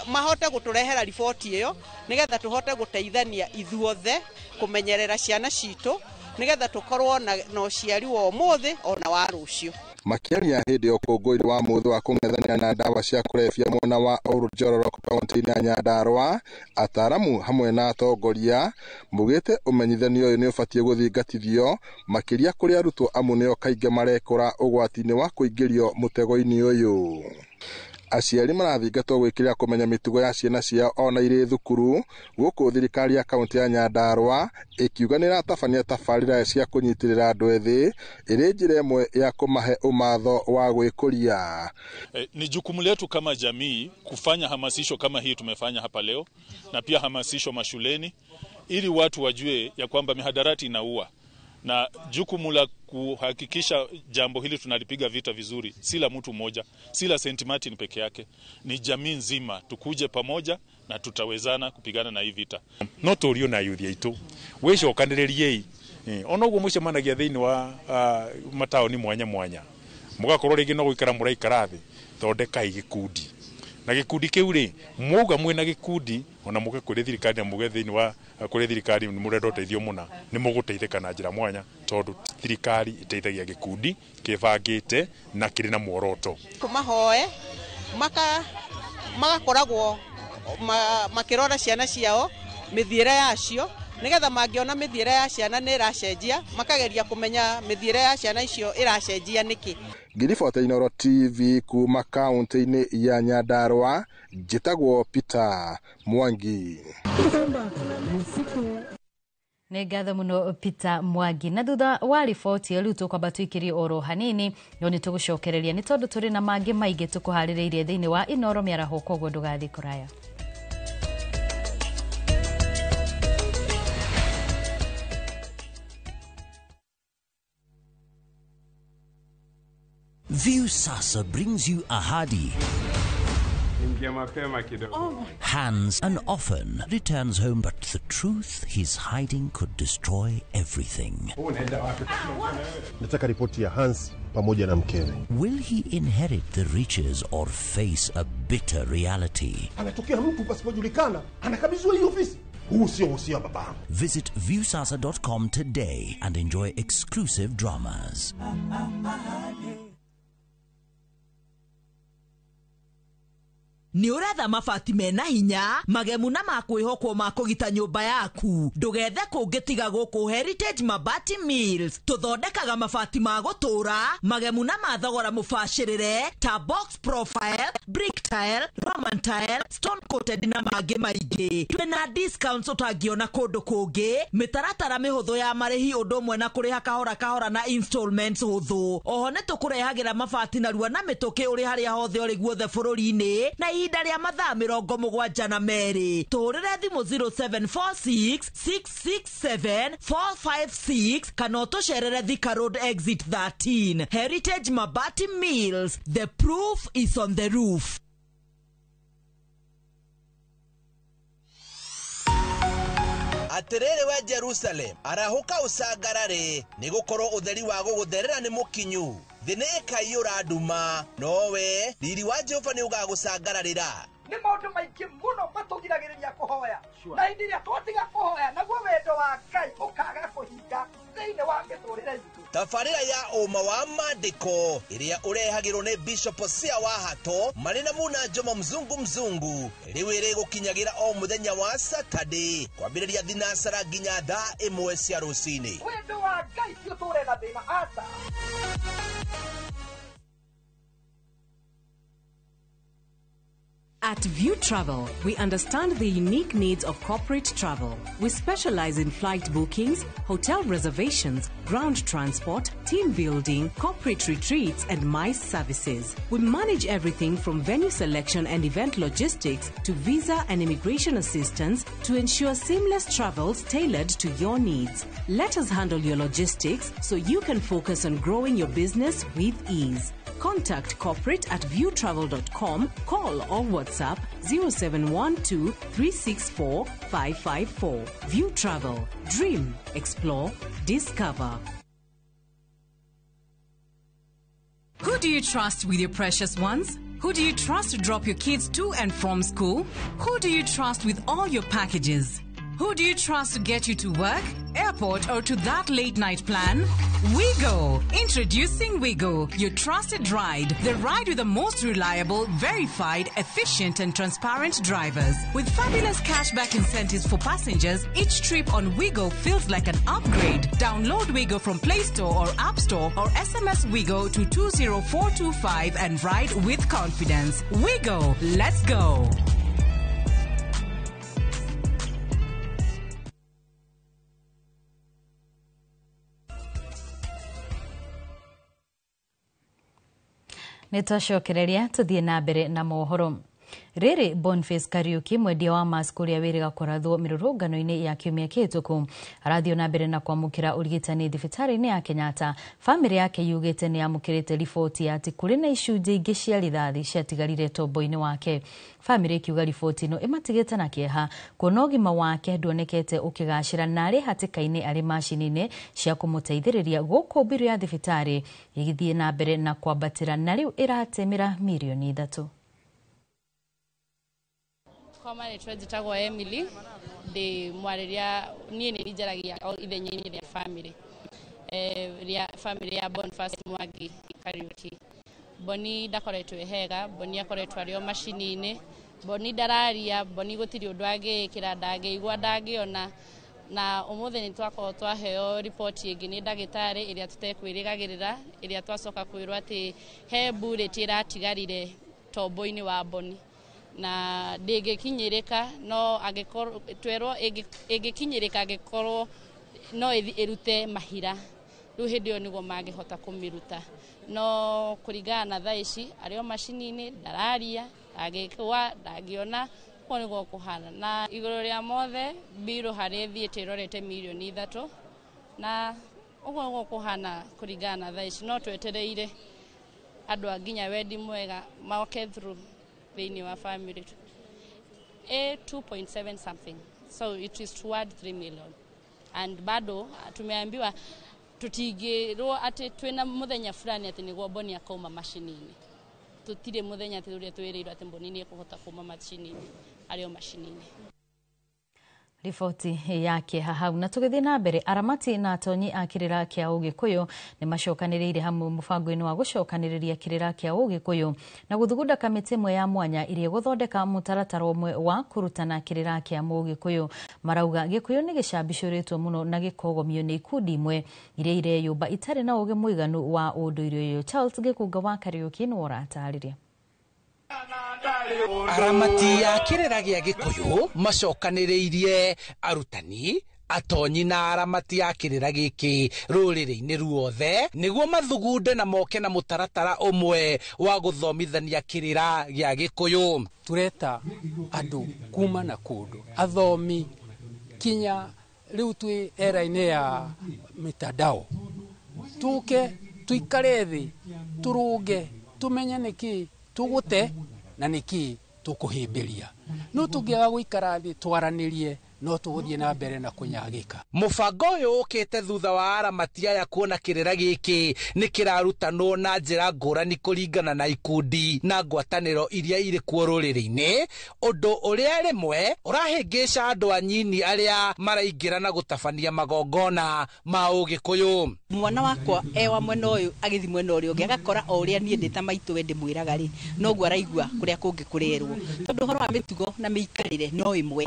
mahote gũtũrehera riboti ĩyo nĩgetha tũhote gũteithania ithuothe kũmenyerera ciana citũ nĩgetha tũkorwo na ũciari wa ũmũthĩ ona wa rũciũ. Makĩaria hĩndĩ ya ũkũngũĩri wa mũthĩ wa kũng'ethanĩra na ndawa cia kũrebia mwena wa Oljororok kaunti-inĩ ya Nyandarua, ataaramu hamwe na atongoria maugĩte ũmenyithanio ũyũ nĩ ũbatiĩ gũthingatithio makĩria kũrĩ arutwo amu nĩo kaingĩ marekora ũgwati-inĩ wa kũingĩrio mũtego-inĩ ũyũ. Aciari marathingatwo gwĩkĩrĩra kũmenya mĩtugo ya ciana ciao ona irĩ thukuru, gũkũ thirikari ya kaũntĩ ya Nyandarua ĩkiuga nĩ ĩratabania tabarĩra cia kũnyitĩrĩra andũ ethĩ ĩrĩ njĩra ĩmwe ya kũmahe ũmatho wa gwĩkũria. Ni jukumu letu kama jamii kufanya hamasisho kama hii tumefanya hapa leo, na pia hamasisho mashuleni ili watu wajue ya kwamba mihadarati inaua, na jukumu la kuhakikisha jambo hili tunalipiga vita vizuri si la mtu mmoja, si la St. Martin peke yake, ni jamii nzima. Tukuje pamoja na tutawezana kupigana na hii vita. No tũrio na yuthi aitũ wĩcokanĩrĩriei ona ũguo mũcemanagia thĩinĩ wa mataũni mwanya mwanya, mũgakorwo rĩngĩ no gũikara mũraikara thĩ, thondekai gĩkundi na gĩkundi kĩu rĩ mwauga mwĩna gĩkundi ona mũke kũrĩ thirikari na muge thĩinĩ wa kũrĩ thirikari nĩ mũrenda ũteithio mũna, nĩ mũgũteithĩka na njĩra mwanya tondũ thirikari ĩteithagia gĩkundi kĩbangĩte na kĩrĩ na muoroto. Mahoe magakoragwo makĩrora ciana ciao mĩthiĩre yacio, nĩgetha mangĩona mĩthiĩre ya ciana nĩ ĩracenjia makageria kũmenya mĩthiĩre ya ciana icio ĩracenjia nĩkĩ. Ngĩribota Inooro TV kuma kaũntĩ-inĩ ya Nyandarua, njĩtagwo Peter Mwangi. Nĩ ngatho mũno Peter Mwangi. Na thutha wa riboti ĩyo rĩu tũkwamba tũikĩrie oro hanini, no nĩ tũgũcokereria nĩ tondũ tũrĩ na mangĩ maingĩ tũkũharĩrĩirie thĩinĩ wa Inooro mĩaraho, koguo ndũgathiĩ kũraya. Viusasa brings you Ahadi. Hans and often returns home, but the truth he's hiding could destroy everything. Nataka ripoti ya Hans pamoja na mkewe. Will he inherit the riches or face a bitter reality? Anatokea mtu pasipojulikana, anakabidhiwa hii ofisi. Huu sio usia wa babangu. Visit viusasa.com today and enjoy exclusive dramas. Nĩ ũretha mabati mena hinya magemu na makwĩhokwo ma kũgita nyũmba yaku, ndũgethe kũngĩ tiga gũkũ Heritage Mabati Mills. Tũthondekaga mabati ma gũtũra magemu na ma thogora mũbacĩrĩre ta box profile, brick tile, Roman tile, stone coated na mangĩ maingĩ. Twĩna discounts ũtangĩona kũndũ kũngĩ, mĩtaratara mĩhũthũ ya marĩhi ũndũ ũmwe na kũrĩha kahora kahora na installments hũthũ. Oho nĩ tũkũrehagĩra mabati narua na mĩtũkĩ ũrĩ harĩa hothe ũrĩ guothe bũrũri-inĩ na ihinda rĩa mathaa 72. Tũhũrĩre thimũ 0746 667 456 kana ũtũcerere Thika Road exit 13. Heritage Mabati Mills, the proof is on the roof. Atiriri we Jerusalem, arahũka ũcangarare, nĩgũkorwo ũtheri wa gũgũtherera nĩ mũkinyu. Thĩ nĩ ĩkaiyũra nduma, nowe riri wa Jehova nĩ ũgagũcangararĩra. Nĩ maũndũ maingĩ mũno matũgiragĩrĩria kũhoya, na hĩndĩ ĩrĩa twatiga kũhoya naguo wendo wa Ngai ũkaga kũhinga thĩinĩ wa mĩtũrĩre itũ. Tabarĩra ya ũma wa maandĩko ĩrĩa ũrehagĩrwo nĩ Bishop Hosea wa Hato marĩ na Muna Njomo mzungu mzungu rĩu ĩrĩgũkinyagĩra o mũthenya wa Saturday kwambĩrĩria thinacara nginya thaa 1 cia rũcinĩ. Wendo wa Ngai ti ũtũre na thĩna, aca. At View Travel, we understand the unique needs of corporate travel. We specialize in flight bookings, hotel reservations, ground transport, team building, corporate retreats, and MICE services. We manage everything from venue selection and event logistics to visa and immigration assistance to ensure seamless travels tailored to your needs. Let us handle your logistics so you can focus on growing your business with ease. Contact corporate at viewtravel.com, call or WhatsApp 0712 364 554. View Travel. Dream, explore, discover. Who do you trust with your precious ones? Who do you trust to drop your kids to and from school? Who do you trust with all your packages? Who do you trust to get you to work, airport, or to that late night plan? Wigo! Introducing Wigo, your trusted ride. The ride with the most reliable, verified, efficient, and transparent drivers. With fabulous cashback incentives for passengers, each trip on Wigo feels like an upgrade. Download Wigo from Play Store or App Store or SMS Wigo to 20425 and ride with confidence. Wigo, let's go! Nĩ twacokereria tũthiĩ na mbere na mohoro. Rĩrĩ Boniface Kariuki, mwendia wa mask ũrĩa wĩrĩga kũrathwo mĩrũrũngano-inĩ ya kiumia kĩhĩtũku, arathiĩ na mbere na kwamũkĩra ũrigitani thibitarĩ-inĩ ya Kenyatta. Bamĩrĩ yake yugĩte nĩ yamũkĩrĩte riboti ya atĩ kũrĩ na icunjĩ ingĩ cia rithathi ciatigarire tombo-inĩ wake. Bamĩrĩ ĩkiuga riboti ĩno ĩmatigĩte na kĩeha kuona ũgima wake nduonekete ũkĩgacĩra na arĩ hatĩka-inĩ arĩ macini-inĩ cia kũmũteithĩrĩria gũkũ mbirũ ya thibitarĩ ĩgĩthiĩ na mbere na kwambatĩra na rĩu ĩratĩmĩra mirioni 3. Kwa marĩtwa njĩtagwo Emily, ndĩ mwarĩria niĩ nĩ njaragia ithenya-inĩ rĩa family, rĩa family ya Boniface Mwangi Kariuki. Boni ndakoretwo hega, Boni akoretwo arĩ o macini-inĩ, Boni ndararia, Boni gũtirĩ ũndũ angĩĩkĩra, ndangĩigua, ndangĩona. Na ũmũthĩ nĩ twakorwo twaheo riboti ĩngĩ nĩ ndagĩtarĩ ĩrĩa tũtekwĩrĩgagĩrĩra, ĩrĩa twacoka kwĩrwo atĩ he bullet ĩratigarire tombo-inĩ wa Boni na ndĩngĩkinyĩrĩka, no angĩkorwo twerwo ĩngĩkinyĩrĩka angĩkorwo no ĩrute mahira, rĩu hĩndĩ ĩyo nĩguo mangĩhota kũmĩruta. No kũringana na thaa ici arĩ o macini-inĩ, ndararia, ndangĩkua, ndangĩona, ũguo nĩguo kũhana. Na igũrũ rĩa mothe mbirũ harĩa ĩthiĩte ĩrorete mirioni 3, na ũguo nĩguo kũhana kũringana na thaa ici. No twetereire andũ a nginya wendi mwega moke through thĩinĩ wa family. A 2.7 something, so it is toward 3 million, and bado tumeambiwa tutigirwo atĩ twĩna mũthenya fulani atĩ nĩguo Boni akauma macini-inĩ. Tũtirĩ mũthenya atĩ ũrĩa twĩrĩirwo atĩ Boni nĩ ekũhota kuma macini-inĩ, arĩ o macini-inĩ. Riboti ya kĩeha hau. Na tũgĩthiĩ na mbere, aramati na atonyi a kĩrĩra kĩa Ũgĩkũyũ nĩ macokanĩrĩire hamwe mũbango-inĩ wa gũcokanĩrĩria kĩrĩra kĩa Ũgĩkũyũ na gũthugunda kamĩtĩ ĩmwe ya mwanya ĩrĩa ĩgũthondeka mũtaratara ũmwe wa kũrutana kĩrĩra kĩa Mũgĩkũyũ. Marauga Gĩkũyũ nĩ gĩcambicũrĩtwo mũno na gĩkogomio nĩ ikundi imwe iria ireyũmba itarĩ na ũgĩ mũiganu wa ũndũire ũyũ. Charles Gĩkũnga wa Kariũki nĩwe ũratarĩria. Aramati ya kĩrĩra gĩa Gĩkũyũ macokanĩrĩirie arutani, atonyi na aramati a kĩrĩra gĩkĩ rũrĩrĩ-inĩ ruothe nĩguo mathugunde na moke na mũtaratara ũmwe wa gũthomithania kĩrĩra gĩa Gĩkũyũ. Tureta andũ kuma na kũndũ, athomi kinya rĩu twĩ era-inĩ ya mitandao, tũke tũikare thĩ tũrũnge tũmenye nĩkĩ tũgũte na nĩkĩ tũkũhĩmbĩria. No tũngĩaga gũikara thĩ twaranĩrie no tũgũthiĩ na mbere na kũnyagĩka. Mũbango ũyũ ũkĩte thutha wa aramati aya kuona kĩrĩra gĩkĩ nĩ kĩrarutanwo na njĩra ngũrani kũringana na ikundi na ngwatanĩro iria irĩ kuo rũrĩrĩ-inĩ, ũndũ ũrĩa rĩmwe ũrahĩngĩca andũ anyini arĩa maraingĩra na gũtabania magongona ma Ũgĩkũyũ. Mwana wakwa e wa mwena ũyũ agĩthiĩ mwena ũrĩa ũngĩ agakora o ũrĩa niĩ ndĩ ta maitũ we ndĩmwĩraga rĩ, noguo araigua kũrĩa kũngĩ kũrerwo, tondũ ũhoro wa mĩtugo na mĩikarĩre no ĩmwe,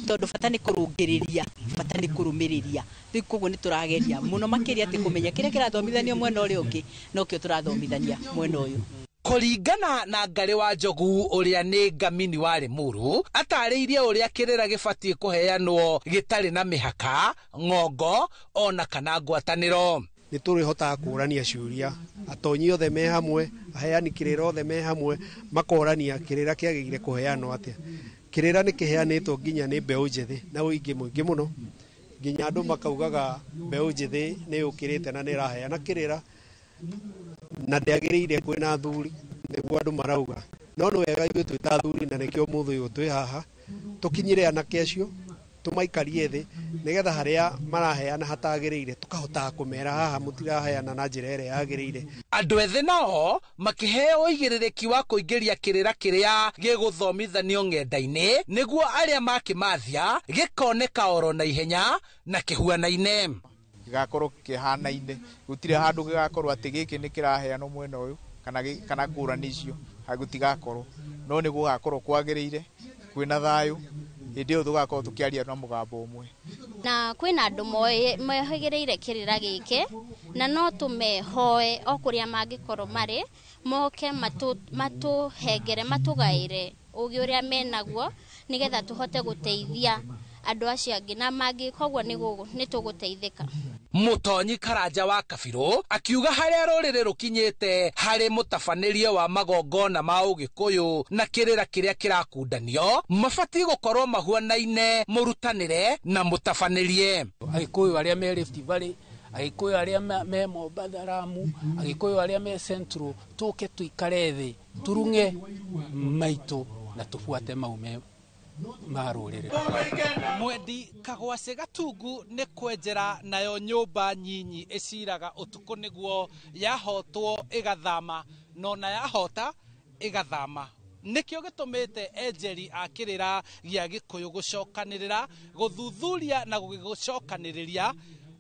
tondũ bata nĩ kũrũngĩrĩria, bata nĩ kũrũmĩrĩria. Rĩu koguo nĩ tũrageria mũno makĩria atĩ kũmenya kĩrĩa kĩrathomithanio mwena ũrĩa ũngĩ nokĩo tũrathomithania mwena ũyũ. Kũringana na Ngarĩ wa Njogu ũrĩa nĩ ngamini wa Limuru, atarĩirie ũrĩa kĩrĩra gĩbatiĩ kũheanwo gĩtarĩ na mĩhaka, ng'ongo ona kana ngwatanĩro. Nĩ tũrĩhotaga kũrania ciũria, atonyi othe me hamwe, aheani kĩrĩra othe me hamwe, makorania kĩrĩra kĩagĩrĩire kũheanwo atĩa. Kĩrĩra nĩ kĩheanĩtwo nginya nĩ mbeũ njĩthĩ na ũingĩ mũingĩ mũno, nginya andũ makaugaga mbeũ njĩthĩ nĩ yũkĩrĩte na nĩ ĩraheana kĩrĩra na ndĩagĩrĩire kwĩna athuri, nĩguo andũ marauga. No nĩ wega ithuĩ twĩ ta athuri na nĩkĩo ũmũthĩ ũyũ twĩ haha tũkinyĩre anake acio Tũmaikarie thĩ nĩgetha harĩa maraheana hatagĩrĩire tũkahotaga kũmera haha mũtiraheana na njĩra ĩrĩa yagĩrĩire. Andũ ethĩ nao makĩheo ũigĩrĩrĩki wa kũingĩria kĩrĩra kĩrĩa gĩgũthomithanio ng'enda-inĩ nĩguo arĩa makĩmathia gĩkoneka oro na ihenya na kĩhuanaine. Gĩgakorwo kĩhanaine, gũtirĩ handũ gĩgakorwo atĩ gĩkĩ nĩ kĩraheanwo mwena ũyũ kana ngũrani icio gũtigakorwo, no nĩ gũgakorwo kwagĩrĩire kwĩna thayũ. Hĩndĩ ĩyo tũgakorwo tũkĩaria na mũgambo ũmwe. Na kwĩna andũ mohĩgĩrĩire kĩrĩra gĩkĩ na no tũmehoe o kũrĩa mangĩkorwo marĩ moke matũhengere matũgaĩre ũgĩ ũrĩa menaguo nĩgetha tũhote gũteithia andũ acio angĩ na mangĩka ũguo nĩ tũgũteithĩka. Mũtonyi Karanja wa Kabirũ akiuga harĩa rũrĩrĩ rũkinyĩte harĩ mũtabanĩrie wa magongona ma ũgĩkũyũ na kĩrĩra kĩrĩa kĩrakundanio mabatiĩ gũkorwo mahuanaine mũrutanĩre na mũtabanĩrie. Agĩkũyũ arĩa me Rift Valley, Agĩkũyũ arĩa me Mombatha Lamu, Agĩkũyũ arĩa me Central, tũke tũikare thĩ turung'e maitũ na tũbuate mau me ma rũrĩrĩ. Mwendi Kagwacĩ Gatungu nĩ kwenjera nayo nyũmba nyinyi ĩciraga ũtukũ nĩguo yahotwo ĩgathama no na yahota ĩgathama. Nĩkĩo gĩtũmĩte enjeri a kĩrĩra gĩa Gĩkũyũ gũcokanĩrĩra gũthuthuria na gũgĩcokanĩrĩria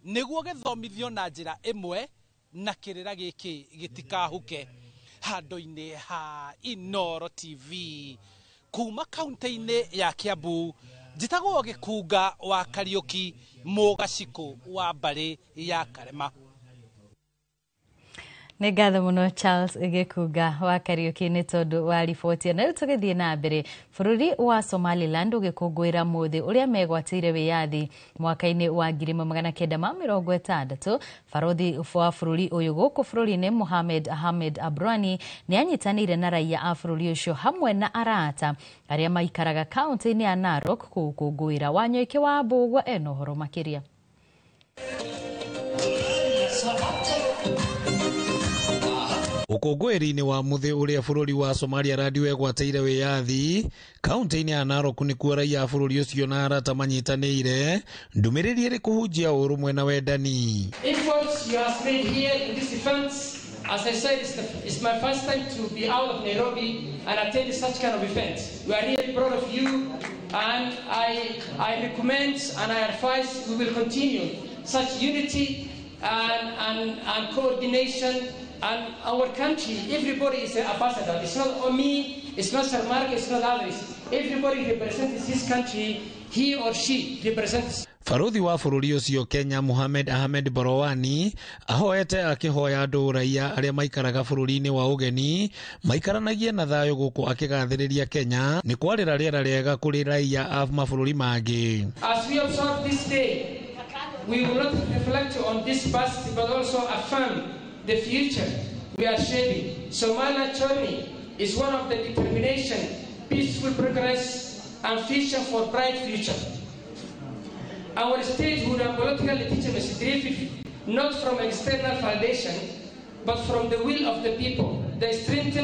nĩguo gĩthomithio na njĩra ĩmwe na kĩrĩra gĩkĩ gĩtikahuke. Handũ-inĩ ha Inooro TV kuma kaunti-inĩ ya Kiambu, njĩtagwo Gĩkunga wa Kariũki, Mũgacikũ wa mbarĩ ya Karema. Nĩ ngatho mũno Charles Gĩkunga wa Kariũki nĩ tondũ wa riboti. Na rĩu tũgĩthiĩ na mbere, bũrũri wa Somaliland ũgĩkũngũĩra mũthĩ ũrĩa megwatĩire wĩyathi mwaka-inĩ wa 1960. Barothi wa bũrũri ũyũ gũkũ bũrũri-inĩ Mohamed Ahmed Abrani nĩ anyitanĩire na raia a bũrũri ũcio hamwe na arata arĩa maikaraga kaunti-inĩ ya Narok gũkũngũĩra. Wanyoike wa Mbũgua ena ũhoro makĩria. Ũkũngũĩri-inĩ wa mũthĩ ũrĩa bũrũri wa Somaliland wegwatĩire wĩyathi kaunti-inĩ ya Narok nĩkuo raia a bũrũri ũcio na arata manyitanĩire ndũmĩrĩri ĩrĩ kũhunjia ũrũmwe na wendani. Efforts you have made here in this event, as I said, it's my first time to be out of Nairobi and attend such kind of event. We are really proud of you, and I recommend and I advise we will continue such unity and coordination. And our country, everybody is an ambassador. It's not me, it's not Sharmarke, it's not others. Everybody represents his country, he or she represents. Barothi wa bũrũri ũcio Kenya Mohamed Ahmed Barowani ahoete akĩhoya andũ raia arĩa maikaraga bũrũri-inĩ wa ũgeni maikaranagie na thayũ gũkũ akĩgathĩrĩria Kenya nĩ kwarĩra rĩera rĩega kũrĩ raia a mabũrũri mangĩ. As we observe this day, we will not reflect on this past but also affirm the future we are shaping. Somaliland journey is one of the determination, peaceful progress, and vision for bright future. Our statehood and political legitimacy derive not from external validation, but from the will of the people, the strength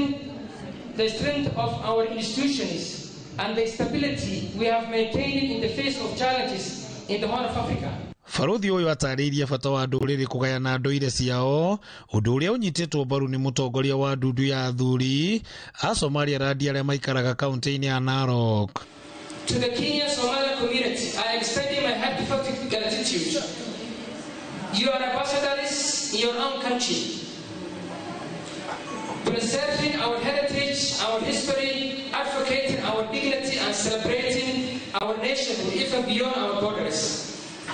of our institutions, and the stability we have maintained in the face of challenges in the Horn of Africa. Barothi ũyũ atarĩirie bata wa ndũrĩrĩ kũgayana ndũire ciao, ũndũ ũrĩa ũnyitĩtwo mbaru nĩ mũtongoria wa ndundu ya athuri a Somaliland arĩa maikaraga kaunti-inĩ ya Narok. To the Kenya Somalia community, I extend my heartfelt gratitude. You are ambassadors in your own country, preserving our heritage, our history, advocating our dignity, and celebrating our nationhood even beyond our borders.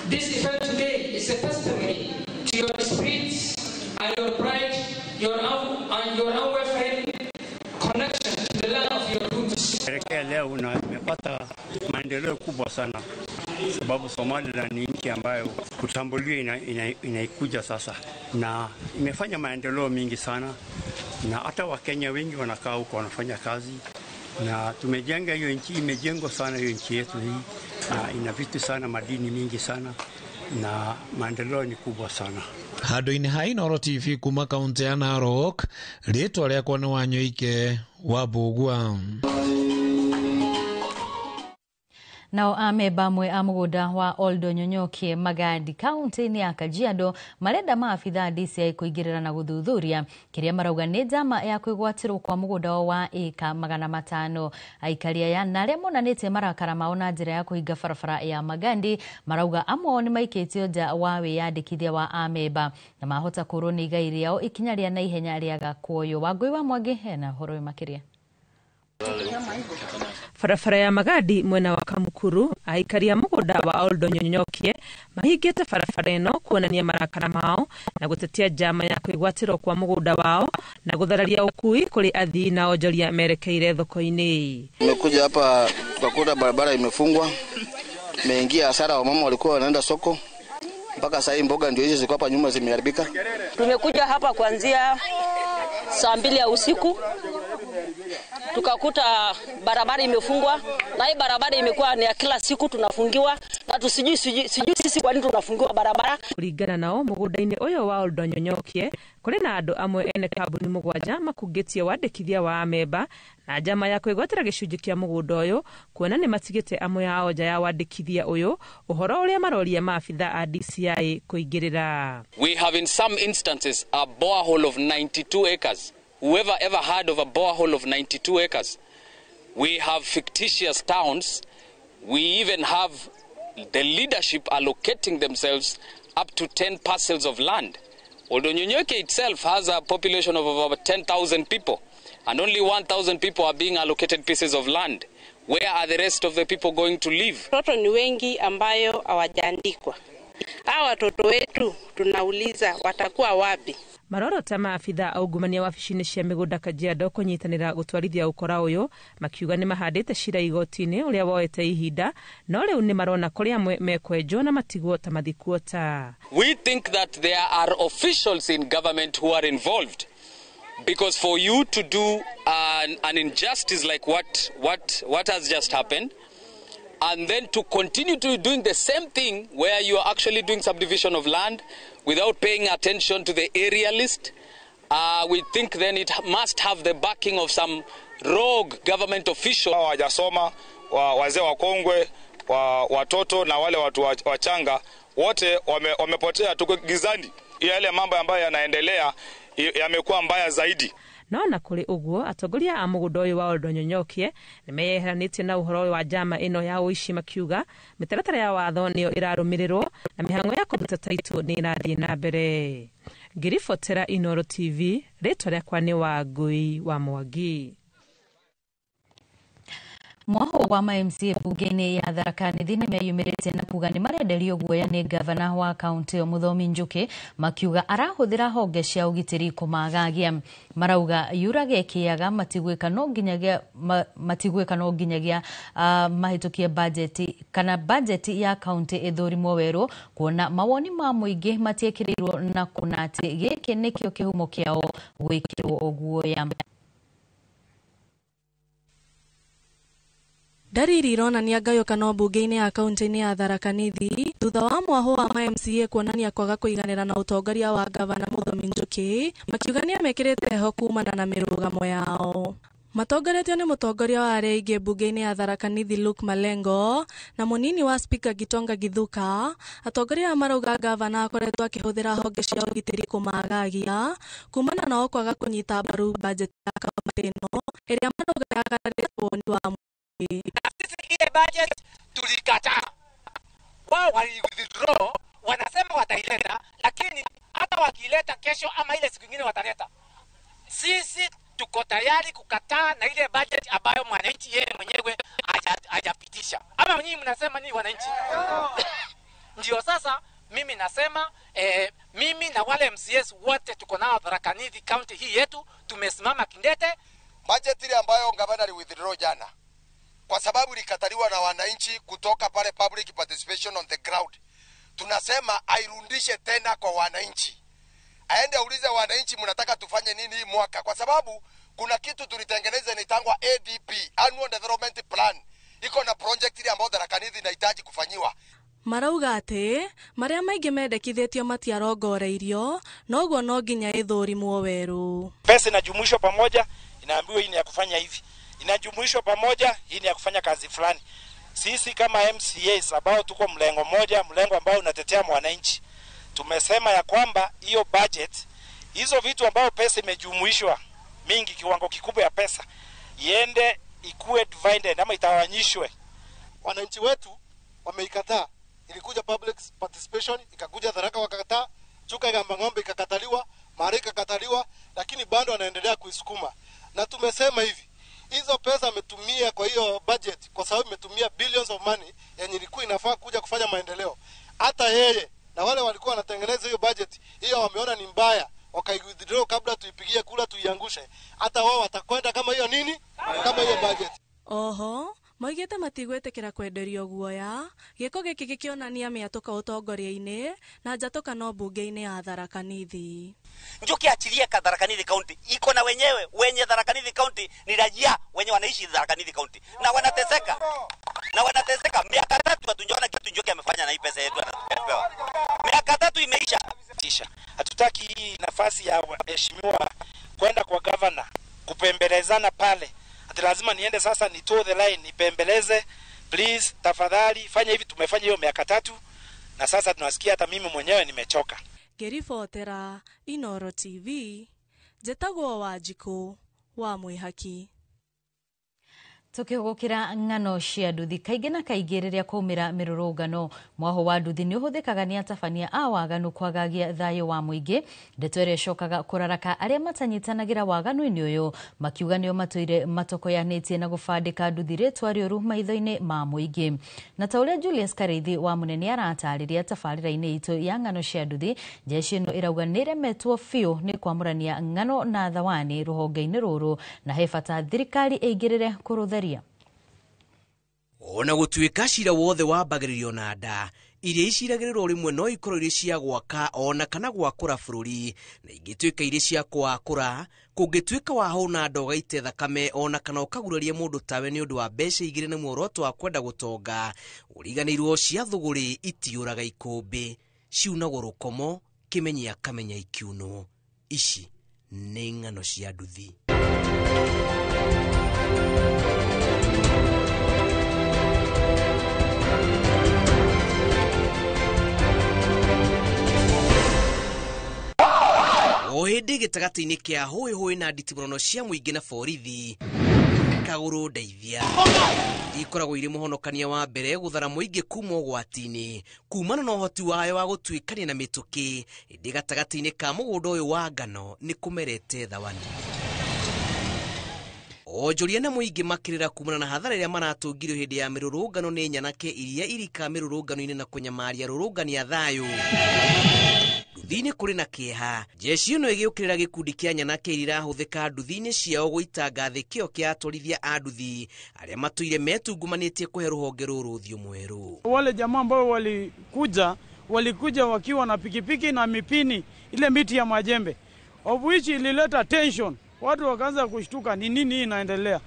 This event today is a testimony to your spirit and your pride, your unwavering connection to the land of your roots. Sherekea leo na imepata maendeleo kubwa sana, sababu Somaliland ni nchi ambayo kutambuliwa inaikuja sasa, na imefanya maendeleo mingi sana, na hata Wakenya wengi wanakaa huko wanafanya kazi, na tumejenga hiyo nchi, imejengwa sana hiyo nchi yetu hii, na ina vitu sana, madini mingi sana, na maendeleo ni kubwa sana. Handũ-inĩ ha Inooro TV kuma kaunti ya Narok, rĩtwa rĩakwa nĩ Wanyoike wa Mbũgua. Nao amemba amwe a mũgũnda wa Oldonyonyokie Magadi kaunti-inĩ ya Kajiado marenda maabitha DCI kũingĩrĩra na gũthuthuria kĩrĩa marauga nĩ njama ya kwĩgwatĩrwo kwa mũgũnda wao wa ĩka 500. Aikari aya na arĩa monanĩtie marakara mao na njĩra ya kũhinga barabara ya Magandi marauga amwe ao nĩ maikĩtio nja wa wĩyandĩkithia wa amemba na mahota kũrwo nĩ igai rĩao ikinya rĩa naihenya rĩaga kuoywo. Wangũi wa Mwangi hena ũhoro ũyũ makĩria. Barabara ya Magadi mwena wa Kamukuru aikari a mũgũnda wa Oldonyonyokie mahingĩte barabara ĩno kuonania marakara mao na gũtetia njama ya kwĩgwatĩrwo kwa mũgũnda wao na gũthararia ũkui kũrĩ athii na onjoria merekeire thoko-inĩ. Tumekuja hapa tukakuta barabara imefungwa, tumeingia hasara, wamama walikuwa wanaenda soko mpaka sasa hii mboga ndio hizo ziko hapa nyuma zimeharibika. Tumekuja hapa kuanzia saa 2 ya usiku tukakuta barabara imefungwa, na hii barabara imekuwa ni ya kila siku tunafungiwa, na tusijui sisi kwa nini tunafungiwa barabara. Kuringana nao mũgũnda-inĩ ũyũ wa Oldonyonyokie kũrĩ na andũ amwe ene kambuni 7 makungĩtie wandĩkithia wa amemba na njama ya kwĩgwatĩra gĩcunjĩ kĩa mũgũnda ũyũ kuona nĩ matigĩte amwe ao nja ya wandĩkithia ũyũ, ũhoro ũrĩa maroria maabitha a DCI kũingĩrĩra. We have in some instances a borehole of 92 acres. Whoever ever heard of a borehole of 92 acres? We have fictitious towns. We even have the leadership allocating themselves up to 10 parcels of land. Oldonyonyokie itself has a population of about 10,000 people, and only 1,000 people are being allocated pieces of land. Where are the rest of the people going to live? Watoto ni wengi ambayo hawajaandikwa. Hawa watoto wetu tunauliza watakuwa wapi? Marorota maabitha aungumania wabici-inĩ cia mĩgũnda Kajiado kũnyitanĩra gũtwarithia ũkora ũyũ makiuga nĩ mahandĩte cira igoti-inĩ ũrĩa woete ihinda no rĩu nĩ marona kũrĩ amwe mekwenjwo na matigwo ta mathikuota. We think that there are officials in government who are involved, because for you to do an injustice like what has just happened, and then to continue to doing the same thing where you are actually doing subdivision of land without paying attention to the area list, we think then it must have the backing of some rogue government official. Hawajasoma, wazee wakongwe, watoto na wale watu wachanga wote wamepotea, tuko gizani. Yale mambo ambayo yanaendelea yamekuwa mbaya zaidi. No na kũrĩ ũguo atongoria a mũgũnda ũyũ wa Oldonyonyokie nĩmeyeheranĩtie na ũhoro wa njama ĩno ya ũici makiuga mĩtaratara ya watho nĩyo ĩrarũmĩrĩrwo na mĩhang'o ya kũruta taitũ nĩ ĩrathiĩ na mbere. Ngĩribotera Inooro TV, rĩtwa rĩakwa nĩ Wangũi wa Mwangi. Mwaho wa MCA bunge-inĩ ya Tharaka Nithi nĩmeyumĩrĩtie na kuga nĩmarenderio guoya nĩ gavana wa kaunti ĩyo Mũthomi Njuki makiuga arahũthĩra honge cia ũgitĩri kũmagagia. Marauga yurage kĩaga matigwĩka no nginyagia mahĩtũkie bajeti kana bajeti ya kaunti ĩthũrimwo werũ kuona mawoni ma mũingĩ matiĩkĩrĩirwo na kuona atĩ gĩkĩ nĩkĩo kĩhumo kĩao gwĩkĩrwo ũguoya. Ndariri ironania ngayũkano mbunge-inĩ ya kaunti-inĩ ya Tharaka Nithi thutha wa mwaho wa MCA kuonania kwaga kũiganĩra na ũtongoria wa gavana Mũthomi Njuki makiuga nĩamekĩrĩte heho kumana na mĩrũgamo yao. Matongoretio nĩ mũtongoria wa arĩa aingĩ mbunge-inĩ ya Tharaka Nithi Luke Malengo na mũnini wa spika Gitonga Githuka, atongoria aya marauga gavana akoretwo akĩhũthĩra honge cia ũgitĩri kũmagagia kumana nao kwaga kũnyita mbaru bajeti ya kaunti ĩno ĩrĩa marauga yagararĩte woni wa mũingĩ. Na sisi ile budget tulikataa. Wao wali withdraw, wanasema wataileta, lakini hata wakileta kesho ama ile siku nyingine wataleta. Sisi tuko tayari kukataa na ile budget ambayo mwananchi yeye mwenyewe hajapitisha. Ama nyinyi mnasema nini wananchi? Ndio sasa mimi nasema mimi na wale MCS wote tuko nao Tharaka Nithi county hii yetu tumesimama kindete. Budget ile ambayo gavana ali withdraw jana kwa sababu ilikataliwa na wananchi kutoka pale public participation on the ground, tunasema airudishe tena kwa wananchi. Aende aulize wananchi mnataka tufanye nini hii mwaka, kwa sababu kuna kitu tulitengeneza inaitangwa ADP, Annual Development Plan. Iko na project ile ambayo Tharaka Nithi inahitaji kufanyiwa. Marauga atĩ marĩa maingĩ mendekithĩtio matiarongoreirio noguo no nginya ĩthũrimwo werũ. Pesa inajumuishwa pamoja, inaambiwa hii ni ya kufanya hivi, inajumuishwa pamoja, hii ni ya kufanya kazi fulani. Sisi kama MCAs ambao tuko mlengo moja, mlengo ambao unatetea mwananchi, tumesema ya kwamba hiyo budget, hizo vitu ambao pesa imejumuishwa mingi, kiwango kikubwa ya pesa iende ikuwe divided ama itawanyishwe. Wananchi wetu wameikataa. Ilikuja public participation, ikakuja Tharaka wakakataa, Chuka Igamba Ng'ombe ikakataliwa, Mara ikakataliwa, lakini bado wanaendelea kuisukuma. Na tumesema hivi, hizo pesa ametumia kwa hiyo budget, kwa sababu imetumia billions of money yenye ilikuwa inafaa kuja kufanya maendeleo. Hata yeye na wale walikuwa wanatengeneza hiyo budget, hiyo wameona ni mbaya, wakaiwithdraw kabla tuipigie kura tuiangushe. Hata wao watakwenda kama hiyo nini? Kama hiyo budget. Oho, moigĩte matigwĩtĩkĩra kwenderio guoya gĩko gĩkĩ gĩkĩonania mĩatũka ũtongoria-inĩ na njatũkano mbunge-inĩ ya Tharaka Nithi. Njuki achilie Tharaka Nithi County iko na wenyewe, wenye Tharaka Nithi County ni raia wenye wanaishi Tharaka Nithi County na wanateseka. Na wanateseka miaka 3 hatujaona kitu Njuki amefanya na hii pesa yetu anapewa. Miaka 3 imeisha. Hatutaki nafasi ya mheshimiwa kwenda kwa governor kupembelezana pale. Ati lazima niende sasa ni toe the line nipembeleze, please tafadhali fanya hivi. Tumefanya hiyo miaka 3 na sasa tunasikia hata mimi mwenyewe nimechoka. Ngĩribotera Inoro TV, njĩtagwo Wanjikũ wa Mwĩhaki. Tukihugukira ng'ano cia nduthi kaingĩ na kaingĩ rĩrĩa kwaumĩra mĩrũrũngano, mwaho wa nduthi nĩ ũhũthĩkaga nĩ atabania a waganu kwagagia thayũ wa mũingĩ. Ndeto ĩrĩa ĩcokaga kũraraka arĩa matanyitanagĩra waganu-inĩ ũyũ, makiuga nĩo matũire matokoyanĩtie na gũbandĩka nduthi rĩtwa rĩũru maitho-inĩ ma mũingĩ. Na ta ũrĩa Julius Kareithi wa Mũnene aratarĩria tabarĩra-inĩ itũ ya ng'ano cia nduthi, jeshi ĩno ĩrauga nĩ ĩremetwo biũ nĩ kwamũrania ng'ano na thawani rũhonge-inĩ rũrũ, na he bata thirikari ĩingĩrĩre kũrũtheria. Ona gũtuĩka cira wothe wambagĩrĩrio na nda, iria iciragĩrĩrwo rĩmwe no ikorwo irĩ cia gwaka ona kana gwakũra bũrũri, na ingĩtuĩka irĩ cia kwakũra, kũngĩtuĩka wahũna nda ũgaite thakame ona kana ũkaguraria mũndũ tawe nĩ ũndũ wa mbeca igĩrĩ na muoroto wa kwenda gũtonga, ũriganĩirwo cia thũgũrĩ itiũraga ikũmbĩ, ciunagwo rũkomo, kĩmenyi akamenya ikiunwo. Ici nĩ ng'ano cia nduthi. O hĩndĩ gĩtagatĩ-inĩ kĩa hũĩhũĩ na nditimũrano cia mũingĩ na borithi, kagũrũ ndeithia ikoragwo irĩ mũhonokania wa mbere gũthara mũingĩ kuma ũgwati-inĩ kumana na ũhoti wayo wa gũtuĩkania na mĩtũkĩ. Ĩndĩ gatagatĩ-inĩ ka mũgũnda ũyũ wa ngano nĩ kũmerete thawani. Onjoria na mũingĩ makĩrĩra kumana na hathara ĩrĩa maratũngirio hĩndĩ ya mĩrũrũngano nĩ nyanake iria irika mĩrũrũngano-inĩ na kũnyamaria rũrũngani a thayũ. Nduthi-inĩ kũrĩ na kĩeha, jeshi ĩno ĩgĩũkĩrĩra gĩkundi kĩa nyanake iria irahũthĩka nduthi-inĩ ciao gũitanga thĩ kĩo kĩa atwarithia a nduthi arĩa matũire metungumanĩtie kũhe rũhonge rũrũ ũthiũ mwerũ. Wale jamaa ambao walikuja wakiwa na pikipiki na mipini, ile miti ya majembe, of which ilileta tension. Watu wakaanza kushtuka ni nini inaendelea.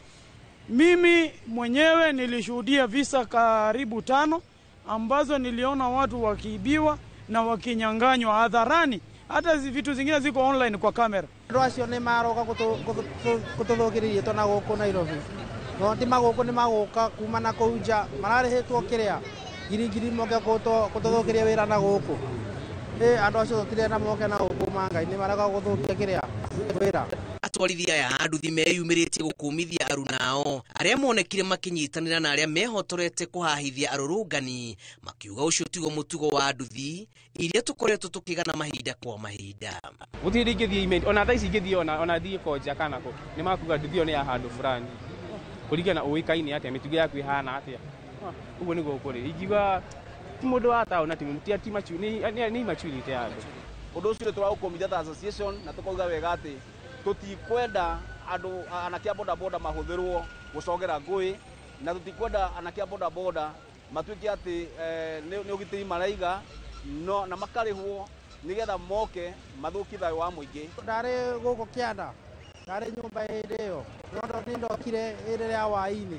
Mimi mwenyewe nilishuhudia visa karibu 5 ambazo niliona watu wakiibiwa na wakinyang'anywa hadharani. Hata vitu zingine ziko online kwa kamera. Andũ acio nĩ maroka gũtũthũkĩrĩria tũ na gũkũ Nairobi. No ti magũkũ nĩ magũka kuma na kũu nja, mararĩhĩtwo kĩrĩa ngiri ngiri moke gũtũthũkĩria wĩra na gũkũ. Andũ acio tũtirenda moke na gũkũ manga-inĩ, maroka gũthũkia kĩrĩa wĩra. Atwarithia aya a nduthi meyumĩrĩtie gũkũmithia arunao arĩa monekire makĩnyitanĩra na arĩa mehotorete kũhahithia arũrũngani, makiuga ũcio tiguo mũtugo wa nduthi iria tũkoretwo tũkĩgana mahinda kwa mahinda. Gũtirĩ ingĩthiĩ email, ona thaa ici ingĩthiĩ ona thiĩ konja kana kũ, nĩ makuga nduthi ĩyo nĩ ya handũ fulani kũringana ũĩkaine atĩa, mĩtugo yaku ĩhana atĩa. Ũguo nĩguo kũrĩ. Ingiuga ti mũndũ wa taũni, nĩ immaturity ya andũ. Ũndũ ũcio tũraũkũmithia ta association na tũkauga wega atĩ tũtikwenda andũ anake a bodaboda mahũthĩrwo gũcogera ngũĩ, na tũtikwenda anake a bodaboda matuĩke atĩ nĩ ũgitĩri maraiga no na makarĩhwo nĩgetha moke mathũkie thayũ wa mũingĩ. Ndarĩ gũkũ kĩanda, ndarĩ nyũmba hĩndĩ ĩyo, no nĩ ndokire hĩndĩ ya hwaĩ-inĩ,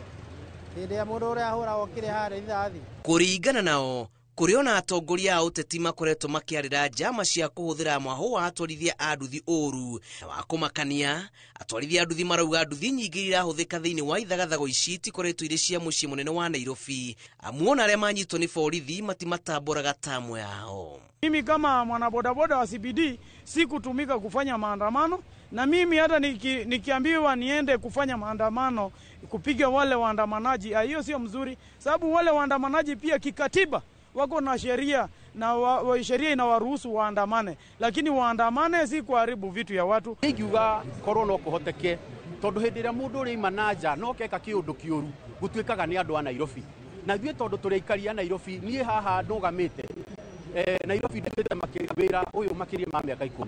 hĩndĩ ya mũndũ ũrĩa ahũragwo kĩrĩa harĩ rithathi. Kũringana nao Kũrĩ ona atongoria a ũteti makoretwo makĩarĩra njama cia kũhũthĩra mwahũ wa atwarithia a nduthi ũru na wa kũmakania. Atwarithia a nduthi marauga nduthi nyingĩ irahũthĩka thĩinĩ wa ithagathago ici itikoretwo irĩ cia mũciĩ mũnene wa Nairobi, amu ona arĩa manyitwo nĩ borithi matimatambũraga tamu yao. Mimi kama mwanabodaboda wa CBD sikutumika kufanya maandamano, na mimi hata nikiambiwa niende kufanya maandamano kupiga wale waandamanaji, hiyo sio mzuri, sababu wale waandamanaji pia kikatiba wako na sheria na sheria inawaruhusu waandamane, lakini waandamane si kuharibu vitu ya watu. Ingiuga korwo no kuhoteke tondu hindi ria mundu uri na nja no keka kiundu kiuru gutuikaga ni andu a Nairobi, na ithuĩ tondu turi aikari a Nairobi, niĩ haha ndugamite Nairobi ndutĩte wĩra ũyũ makĩria ma mĩaka 10,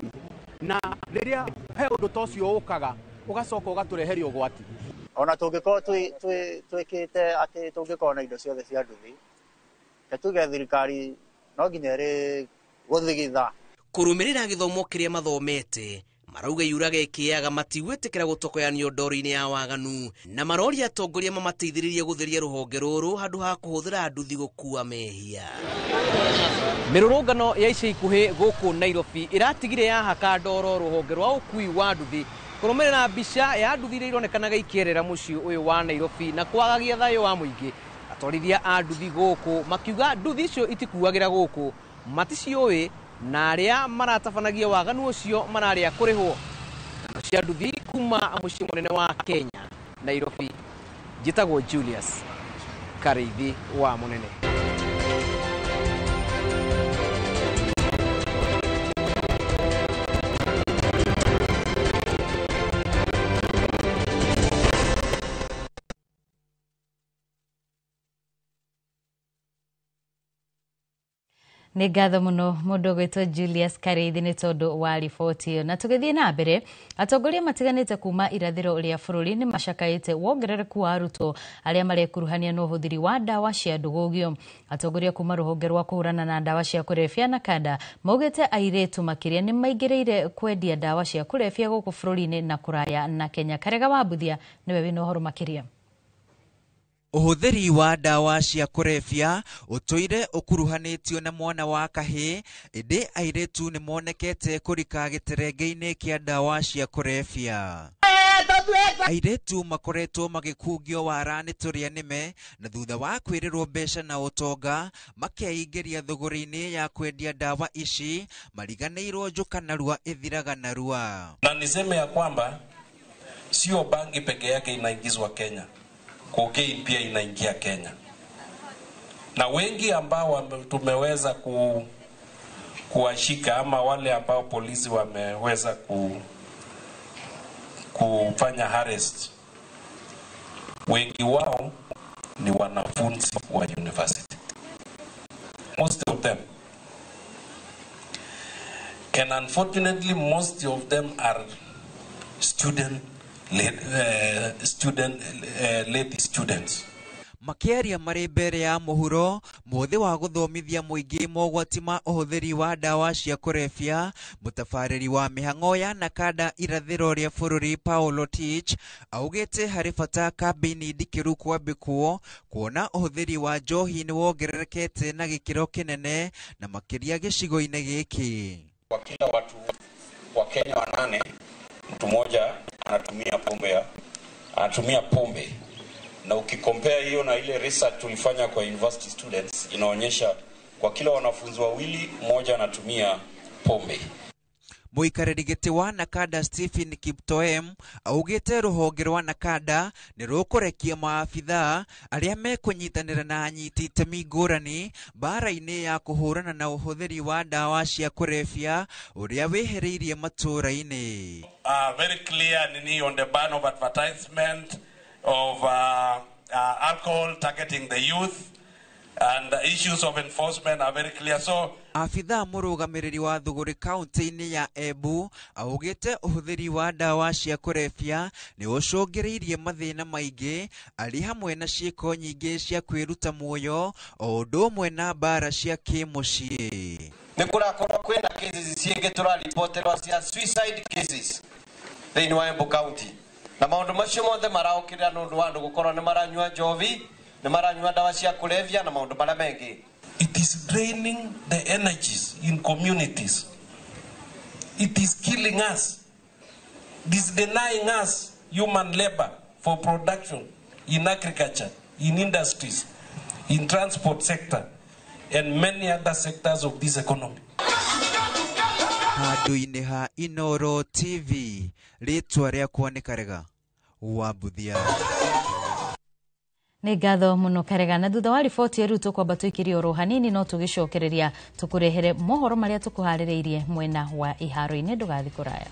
na rĩrĩa he ũndũ ta ũcio ũkaga ũgacoka ũgatũreheria ũgwati. Ona tũngĩkorwo twĩkĩte atĩ tũngĩkorwo na indo ciothe cia nduthi, tuge thirikari no nginya ĩrĩ gũthigitha. Kũrũmĩrĩra gĩthomo kĩrĩa mathomete marauga yuraga ĩkĩaga matigwĩtĩkĩra gũtokoyanio ndoro-inĩ ya waganu, na maroria atongoria mamateithĩrĩrie gũtheria rũhonge rũrũ handũ ha kũhũthĩra nduthi gũkua mehia. Mĩrũrũngano ya ica ikuhĩ gũkũ Nairobi ĩratigire yahaka ndoro rũhonge rwa ũkui wa nduthi kũrũmĩrĩra mbica ya nduthi iria ironekanaga ikĩerera mũciĩ ũyũ wa Nairobi na kwagagia thayũ wa mũingĩ. Atwarithia a nduthi gũkũ makiuga nduthi icio itikuagĩra gũkũ, maticiũĩ, na arĩa maratabanagia waganu ũcio mararĩa kũrĩhwo. Ng'ano cia nduthi kuma mũciĩ mũnene wa Kenya, Nairobi. Njĩtagwo Julius Karĩithi wa Mũnene. Nĩ ngatho mũno mũndũ ũgwĩtwo Julius Karĩithi nĩ tondũ wa riboti ĩyo. Na tũgĩthiĩ na mbere, atongoria matiganĩte kuma irathĩro rĩa bũrũri nĩ macakaĩte wongerereku wa arutwo arĩa marekuruhania na ũhũthĩri wa ndawa cia ndũgũgio. Atongoria kuma rũhonge rwa kũhũrana na ndawa cia kũrebia na kanda maugĩte airĩtu makĩria nĩ maingĩrĩire kwendia ndawa cia kũrebia gũkũ bũrũri-inĩ na kũraya na Kenya. Karega wa Mbuthia nĩwe wĩna ũhoro makĩria. Ũhũthĩri wa ndawa cia kũrebia ũtũire ũkuruhanĩtio na mwana wa kahĩĩ, ĩndĩ airĩtu nĩ monekete kũrika gĩterenge-inĩ kĩa ndawa cia kũrebia. Airĩtu makoretwo magĩkungio wara nĩ tũrĩa nĩme, na thutha wa kwĩrĩrwo mbeca na ũtonga makeingĩria thũgũrĩ-inĩ ya kwendia ndawa ici, mariganĩirwo njuka narua ĩthiraga narua. Na niseme ya kwamba sio bangi peke yake inaingizwa Kenya, cocaine pia inaingia Kenya, na wengi ambao tumeweza kuwashika ama wale ambao polisi wameweza kufanya arrest, wengi wao ni wanafunzi wa university, most of them, and unfortunately most of them are student lady students. Makĩaria marĩ mbere ya mũhuro mũthĩ wa gũthomithia mũingĩ mogwati ma ũhũthĩri wa ndawa cia kũrebia, mũtabarĩri wa mĩhang'o ya Nakada irathĩro rĩa bũrũri Paulo Tich augĩte harĩ bata kambĩini ndikĩru kwambĩkwo kuona ũhũthĩri wa njohi nĩ wongererekete na gĩkĩro kĩnene na makĩria gĩcigo-inĩ gĩkĩ. Kwa kila watu wa Kenya 8, mtu mmoja anatumia pombe, na ukikompea hiyo na ile research tulifanya kwa university students inaonyesha kwa kila wanafunzi 2 mmoja anatumia pombe. Mũikarĩri gĩtĩ wa Nakada Stephen Kiptoem augĩte rũhonge rwa Nakada nĩ rũkũrekia maabithaa arĩa mekũnyitanĩra na anyiti itemi ngũrani mbara-inĩ ya kũhũrana na ũhũthĩri wa ndawa cia kũrebia ũrĩa wĩhĩrĩirie matũũra-inĩ. Very clear nini on the ban of advertisement of alcohol targeting the youth, and the issues of enforcement are very clear. So Afithaa mũrũgamĩrĩri wa thũgũrĩ kaunti-inĩ ya Embu augĩte ũhũthĩri wa ndawa cia kũrebia nĩ ũcũngĩrĩirie mathĩna maingĩ arĩ hamwe na ciĩko nyingĩ cia kwĩruta muoyo o ũndũ ũmwe na mbara cia kĩmũciĩ. Nĩ kũrakorwo kwĩna cases ciĩngĩ tũraripoterwo cia suicide cases thĩinĩ wa Embu County, na maũndũ macio mothe maraũkĩrĩra nĩ ũndũ wa andũ gũkorwo nĩ maranyua njovi, nĩ maranyua ndawa cia kũrebia na maũndũ marĩa mengĩ. It is draining the energies in communities. It is killing us. It is denying us human labor for production in agriculture, in industries, in transport sector, and many other sectors of this economy. Handũ-inĩ ha Inoro TV, rĩtwa rĩakwa nĩ Karega wa Mbuthia. Nĩ ngatho mũno Karega. Na thutha wa riboti ĩyo, rĩu tũkwamba tũikĩrie oro hanini, no tũgĩcokereria tũkũrehere mohoro marĩa tũkũharĩrĩirie mwena wa iharo-inĩ. Ndũgathiĩ kũraya.